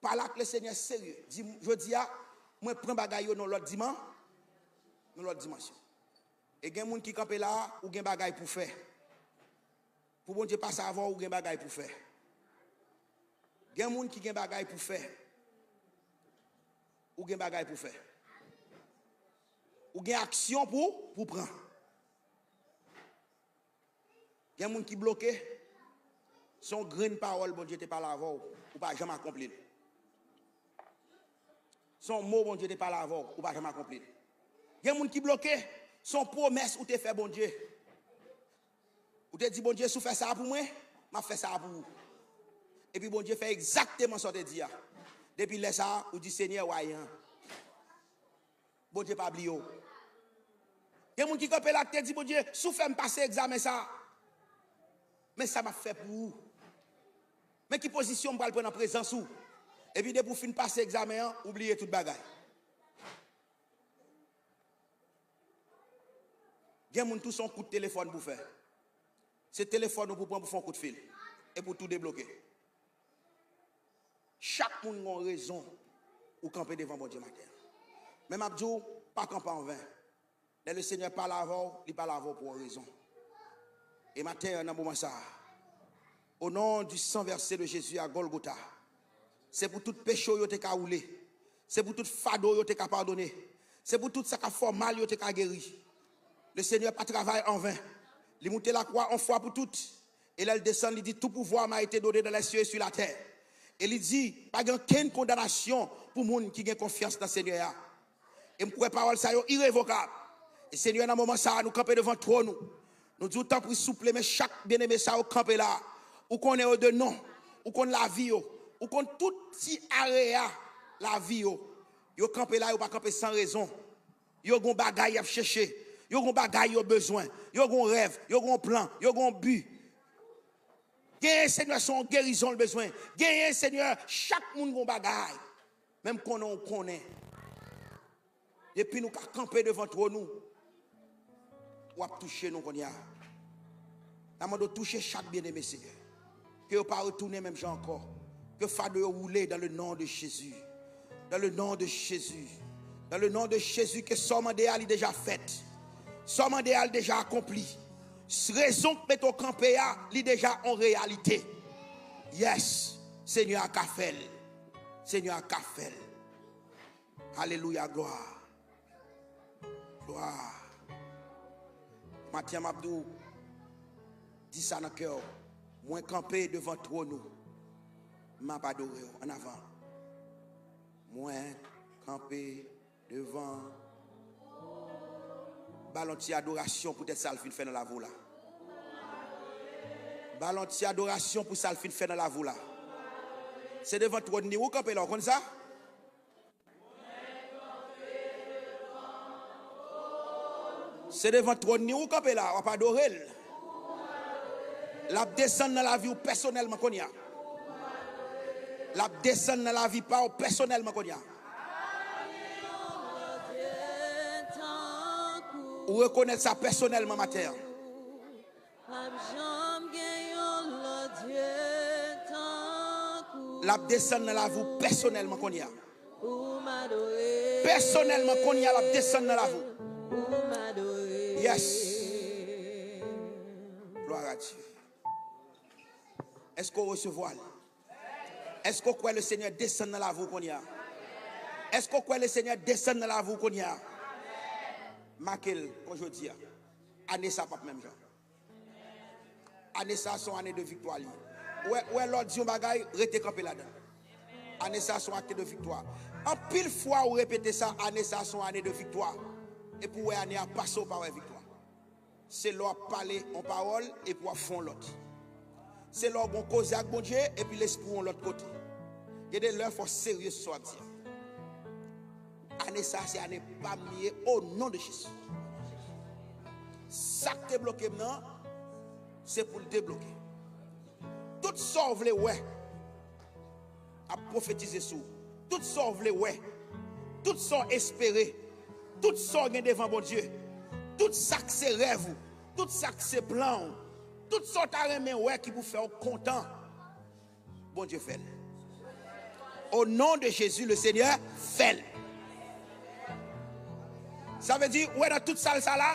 Pale ak Lesenyè serye. Di, jodi a, mwen pran bagay yo nan lòt diman, nan lòt dimansyon. E gen moun ki kanpe la, ou gen bagay pou fè. Pou Bondye pase avè w, ou gen bagay pou fè. Gen moun ki gen bagay pou fè. Ou gen bagay pou fè. Ou gen aksyon pou, pou pran. Gen moun ki bloke. Se yon grenn pawòl Bondye te pale avè w, ou pa janm akonpli l. Se yon mo Bondye te pale avè w, ou pa janm akonpli l. Gen moun ki bloke. Se yon pwomès ou te fè Bondye. Ou te di, Bondye, si w fè sa a pou mwen, m ap fè sa a pou ou. Epi Bondye fè egzakteman sa w te di a. Depi lè sa a, ou di, Senyè, w ayen an. Bondye pa bliye w. Gen moun ki kanpe la ki te di, Bondye, si w fè m pase egzamen sa a, men sa m ap fè pou ou. Men ki pozisyon m pral pran nan prezans ou. Epi depi w fin pase egzamen an, ou bliye tout bagay. Gen moun tou se yon kout telefòn pou fè. Se telefòn ou pou pran pou fè yon kout fil. Epi w tou debloke. Chak moun gen yon rezon ou kanpe devan Bondye maten an. Men m ap di w, pa kanpe anven. Lè Lesenyè pale avè w, li pale avè w pou yon rezon. E maten an, nan moman sa a, au nom du sang versé de Jésus à Golgotha, se pou tout peche w yo te ka woule. Se pou tout fado w yo te ka padone. Se pou tout sa k ap fè w mal yo te ka geri. Lesenyè pa travay anven. Li moute lakwa yon fwa pou tout. E lè l desann, li di, tout pouvoir m'a été donné dans les cieux et sur la terre. E li di, pa gen okenn kondanasyon pou moun ki gen konfyans nan Senyè a. E m kwè pawòl sa yo irevokab. E Senyè, nan moman sa a, nou kanpe devan twòn ou. Nou di w, tanpri, souple, men chak byeneme sa yo kanpe la. Ou konnen yo de non. Ou konn lavi yo. Ou konn tout ti areya lavi yo. Yo kanpe la, yo pa kanpe san rezon. Yo gon bagay y ap chèche. Yo gon bagay yo bezwen. Yo gon rèv. Yo gon plan. Yo gon bi. Genyen, Senyè, se yon gerizon l bezwen. Genyen, Senyè, chak moun gon bagay. Men m konnen w konnen. Depi nou ka kanpe devan twòn ou, w ap touche nou kounye a. N a mande w touche chak byeneme, Senyè. Ke yo pa retounen menm jan ankò. Ke fado yo woule dans le nom de Jésus. Dans le nom de Jésus. Dans le nom de Jésus, ke sa w mande a, li deja fèt. Sa w mande a, li deja akonpli. Rezon k mete w kanpe a, li deja yon reyalite. Yes, Senyè a ka fè l. Senyè a ka fè l. Alelouya, glwa. Glwa. Maten an, m ap di w, di sa nan kè w. Mwen kanpe devan twòn ou. M ap adore w. Ann avan. Mwen kanpe devan. Ba l yon ti adorasyon poutèt sa l fin fè nan lavi w la. Ba l yon ti adorasyon pou sa l fin fè nan lavi w la. Se devan twòn li w kanpe la, w konn sa? Se devan twòn li w kanpe la, w ap adore l. L ap desann nan lavi w pèsonèlman kounye a. L ap desann nan lavi pa w pèsonèlman kounye a. Ou rekonèt sa pèsonèlman maten an. P ap janm gen yon lòt Dye tankou. L ap desann nan lavi w pèsonèlman kounye a. Ou m adore. Pèsonèlman kounye a, l ap desann nan lavi w. Ou m adore. Yes. Glwa a Dye. Èske w resevwa l? Èske w kwè Lesenyè desann nan lavi w kounye a? Èske w kwè Lesenyè desann nan lavi w kounye a? Make l pou jodi a. Ane sa p ap menm jan. Ane sa se yon ane de viktwa li ye. Ou wè, ou wè lè w di yon bagay, rete kanpe ladan l. Ane sa se yon ane de viktwa. Anpil fwa ou repete sa, ane sa se yon ane de viktwa. Epi w wè ane a pase, ou pa wè viktwa. Se lè w ap pale yon pawòl epi w ap fè yon lòt. Se lè w gen yon koze ak Bondye epi lespri w yon lòt kote. Gen de lè fò w serye sou sa w ap di a. Ane sa a se ane pa m li ye, o non de Jezi. Sa k te bloke m nan, se pou l debloke. Tout sa w vle wè, ap pwofetize sou ou. Tout sa w vle wè, tout sa w espere, tout sa w gen devan Bondye, tout sa k se rèv ou, Tout sa k se plan w, tout sa w ta renmen wè ki pou fè w kontan, Bondye fè l. Au nom de Jésus, le Seigneur fè l. Sa vle di, ou wè nan tout sal sa la,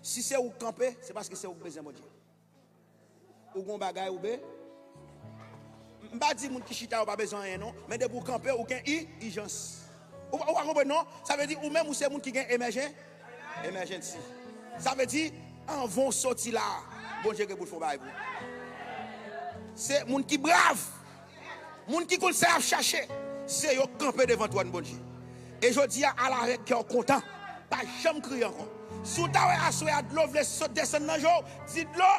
si se ou k kanpe, se paske se ou k bezwen Bondye. Ou gon bagay ou be. M pa di moun ki chita yo pa bezwen anyen non, men depi ou kanpe, ou gen i, ijans. Ou, ou pa konprann non? Sa vle di ou menm ou se moun ki gen emèjen, emèjensi. Sa vle di anvan w soti la, Bondye gen pou l fè yon bagay pou ou. Se moun ki brav, moun ki konn sa y ap chache, se yo k kanpe devan twòn Bondye. E jodi a, al avèk kè w kontan, pa janm kriye ankò. Si w ta wè aswè a dlo vle sot desann nan je w, di dlo,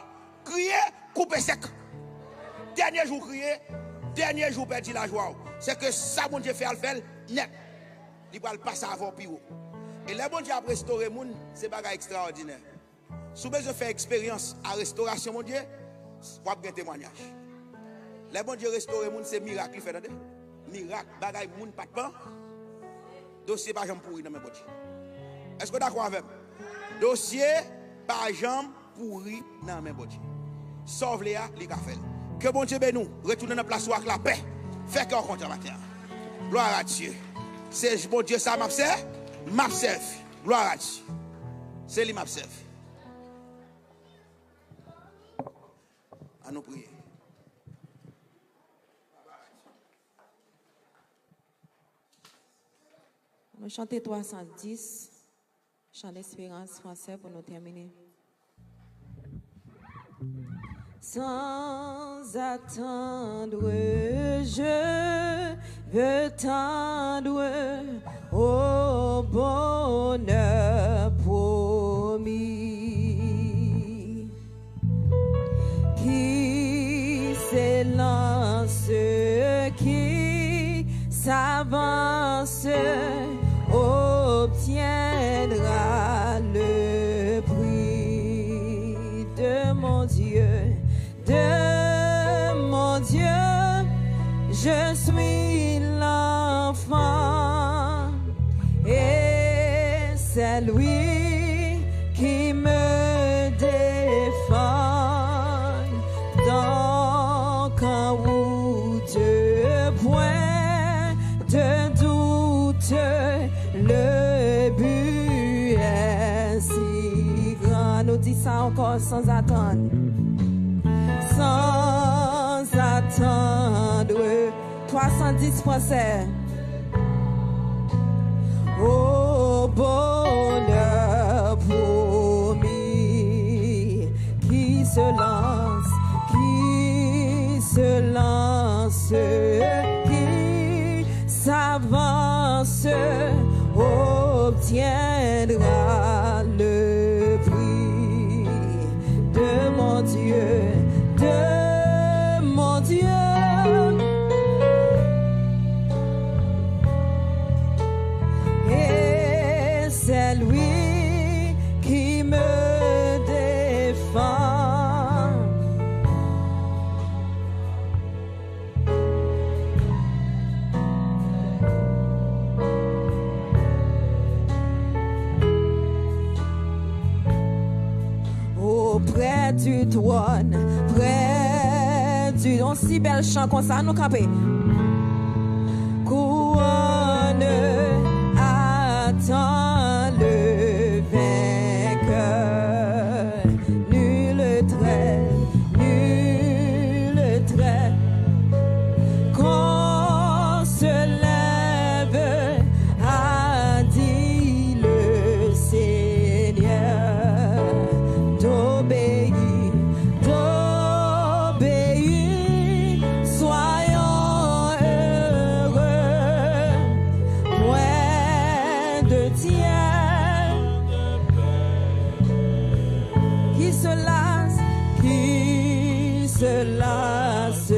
kriye, koupe sèk. Dènye jou w kriye, dènye jou w pèdi lajwa w. Se ke sa Bondye fè a, l fè l nèt. Li pral pase avè w pi wo. E lè Bondye ap restore moun, se bagay ekstraòdinè. Si w bezwen fè eksperyans a restorasyon Bondye, w ap gen temwanyaj. Lè Bondye restore moun, se mirak li fè, tande. Mirak, bagay moun pa t panse. Dosye pa janm pouri nan men Bondye. Èske w dakò avè m? Dosye pa janm pouri nan men Bondye. Sa w vle a, li ka fè l. Ke Bondye beni w. Retounen nan plas ou ak lapè. Fè kè w kontan maten an. Gloire à Dieu. Se Bondye sa m ap sè, m ap sèvi. Gloire à Dieu. Se li m ap sèvi. An nou priye. Nou chante twa san dis, Chant d'Espérance fransè pou nou tèmine. Sans attendre, je veux tendre au bonheur promis. Qui se lance, qui s'avance, obtiendra le prix de mon Dieu, de mon Dieu. Je suis l'enfant et c'est lui qui me défend. Donc en route, point de doute, le but est si grand. Nou di sa ankò, sans attendre. Sans attendre. Twa san dis fransè. Au bonheur promis, qui se lance, qui se lance, qui s'avance, obtiendra le prix de mon Dieu, de mon Dieu. Et c'est lui qui me défend. Auprès du trône, près du, yon si bèl chan konsa, nou kanpe. Couronne attend le vainqueur. Nul trait, nul trait. Qu'on se lève, a dit le Seigneur, d'obéir, d'obéir, soyons heureux. Point de tiers qui se lasse, qui se lasse,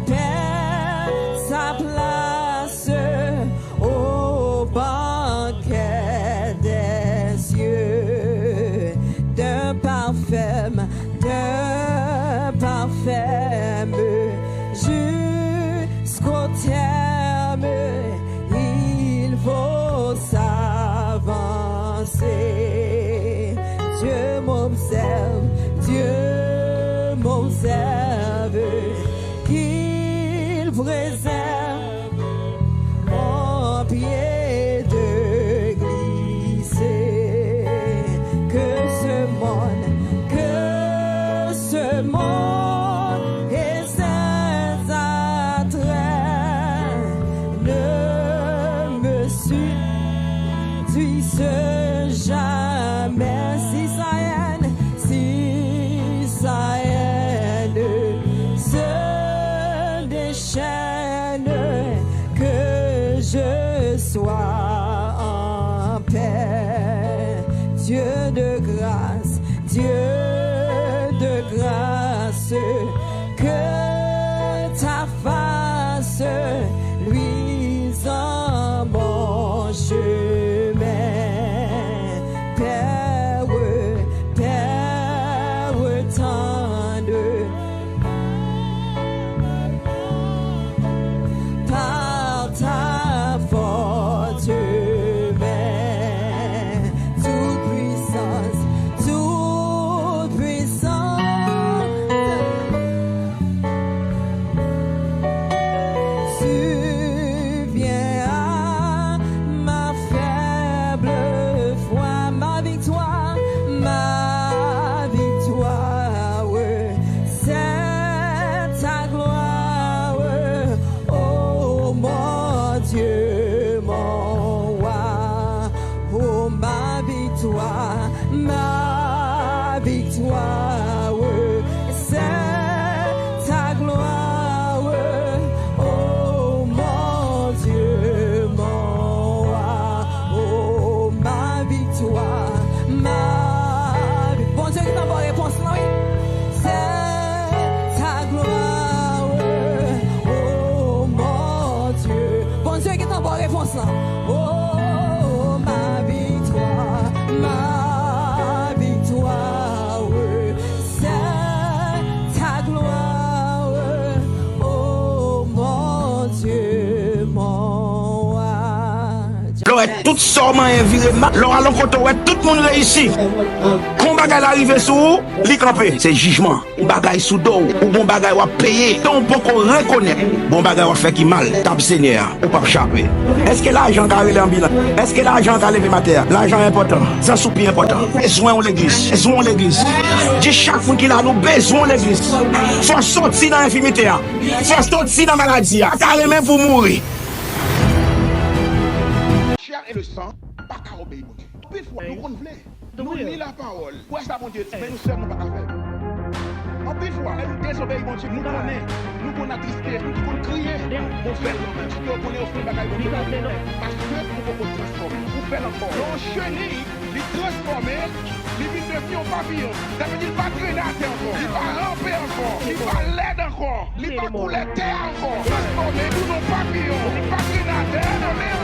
perd sa place au banquet des cieux. D'un parfum, d'un parfum jusqu'au terme, il faut s'avancer. Dieu m'observe. Préserve mon pied de glisser. Que ce monde, que ce monde et ses attraits ne me séduisent jamais. Si sa haine, si sa haine se déchaîne, que je sois en paix. Dieu de grâce, Dieu de grâce, que ta face luise en mon chemin. Père, Père tendre, par ta forte main, toute puissance, toute puissance, subviens à ma faible foi, ma victoire, ma victoire, c'est ta gloire, oh mon Dieu, mon roi, oh ma victoire, ma victoire, c'est ta gloire, oh mon Dieu, mon roi, oh ma victoire, ma vi-, Bondye gentan ba w repons lan, wi. C'est ta gloire, oh mon Dieu. Bondye gentan ba w repons lan. Oh, ma victoire, ma victoire, c'est ta gloire, oh mon Dieu, mon roi. Lè w wè tout sa w manyen vire mal, lè w al yon kote w wè tout moun reyisi. Kon bagay la rive sou ou, li kanpe. Se jijman. Yon bagay sou do w, ou gon bagay w ap peye. Tan w poko rekonèt, gon bagay w ap fè ki mal, tab Senyè a, ou p ap chape. Èske lajan ka rele anbilans? Èske lajan ka leve m atè a? Lajan enpòtan. Sansou pi enpòtan. Bezwen yon legliz. Bezwen yon legliz. Di chak moun ki la, nou bezwen yon legliz. Fò w soti nan enfimite a. Fò w soti nan maladi a. Pa ta renmen pou w mouri. Chair et le sang pa ka obeyi Bondye. Anpil fwa, nou konn vle. Nou li lapawòl, wè sa Bondye di, men nou sèl nou pa ka fè. Anpil fwa, lè nou dezobeyi Bondye, nou konnen, nou konn atriste, nou tou konn kriye. Bon, fè l kanmenm, si yo konnen yo fè yon bagay Bondye pa vle. Paske nou poko transfòme, ou fè l ankò. Yon cheni, li transfòme, li vin devni yon papiyon. Sa vle di li pa trennen atè ankò, li pa ranpe ankò, li pa lèd ankò, li pa koulè tè a ankò. Transfòme, vin yon papiyon, li pa trennen atè, li pa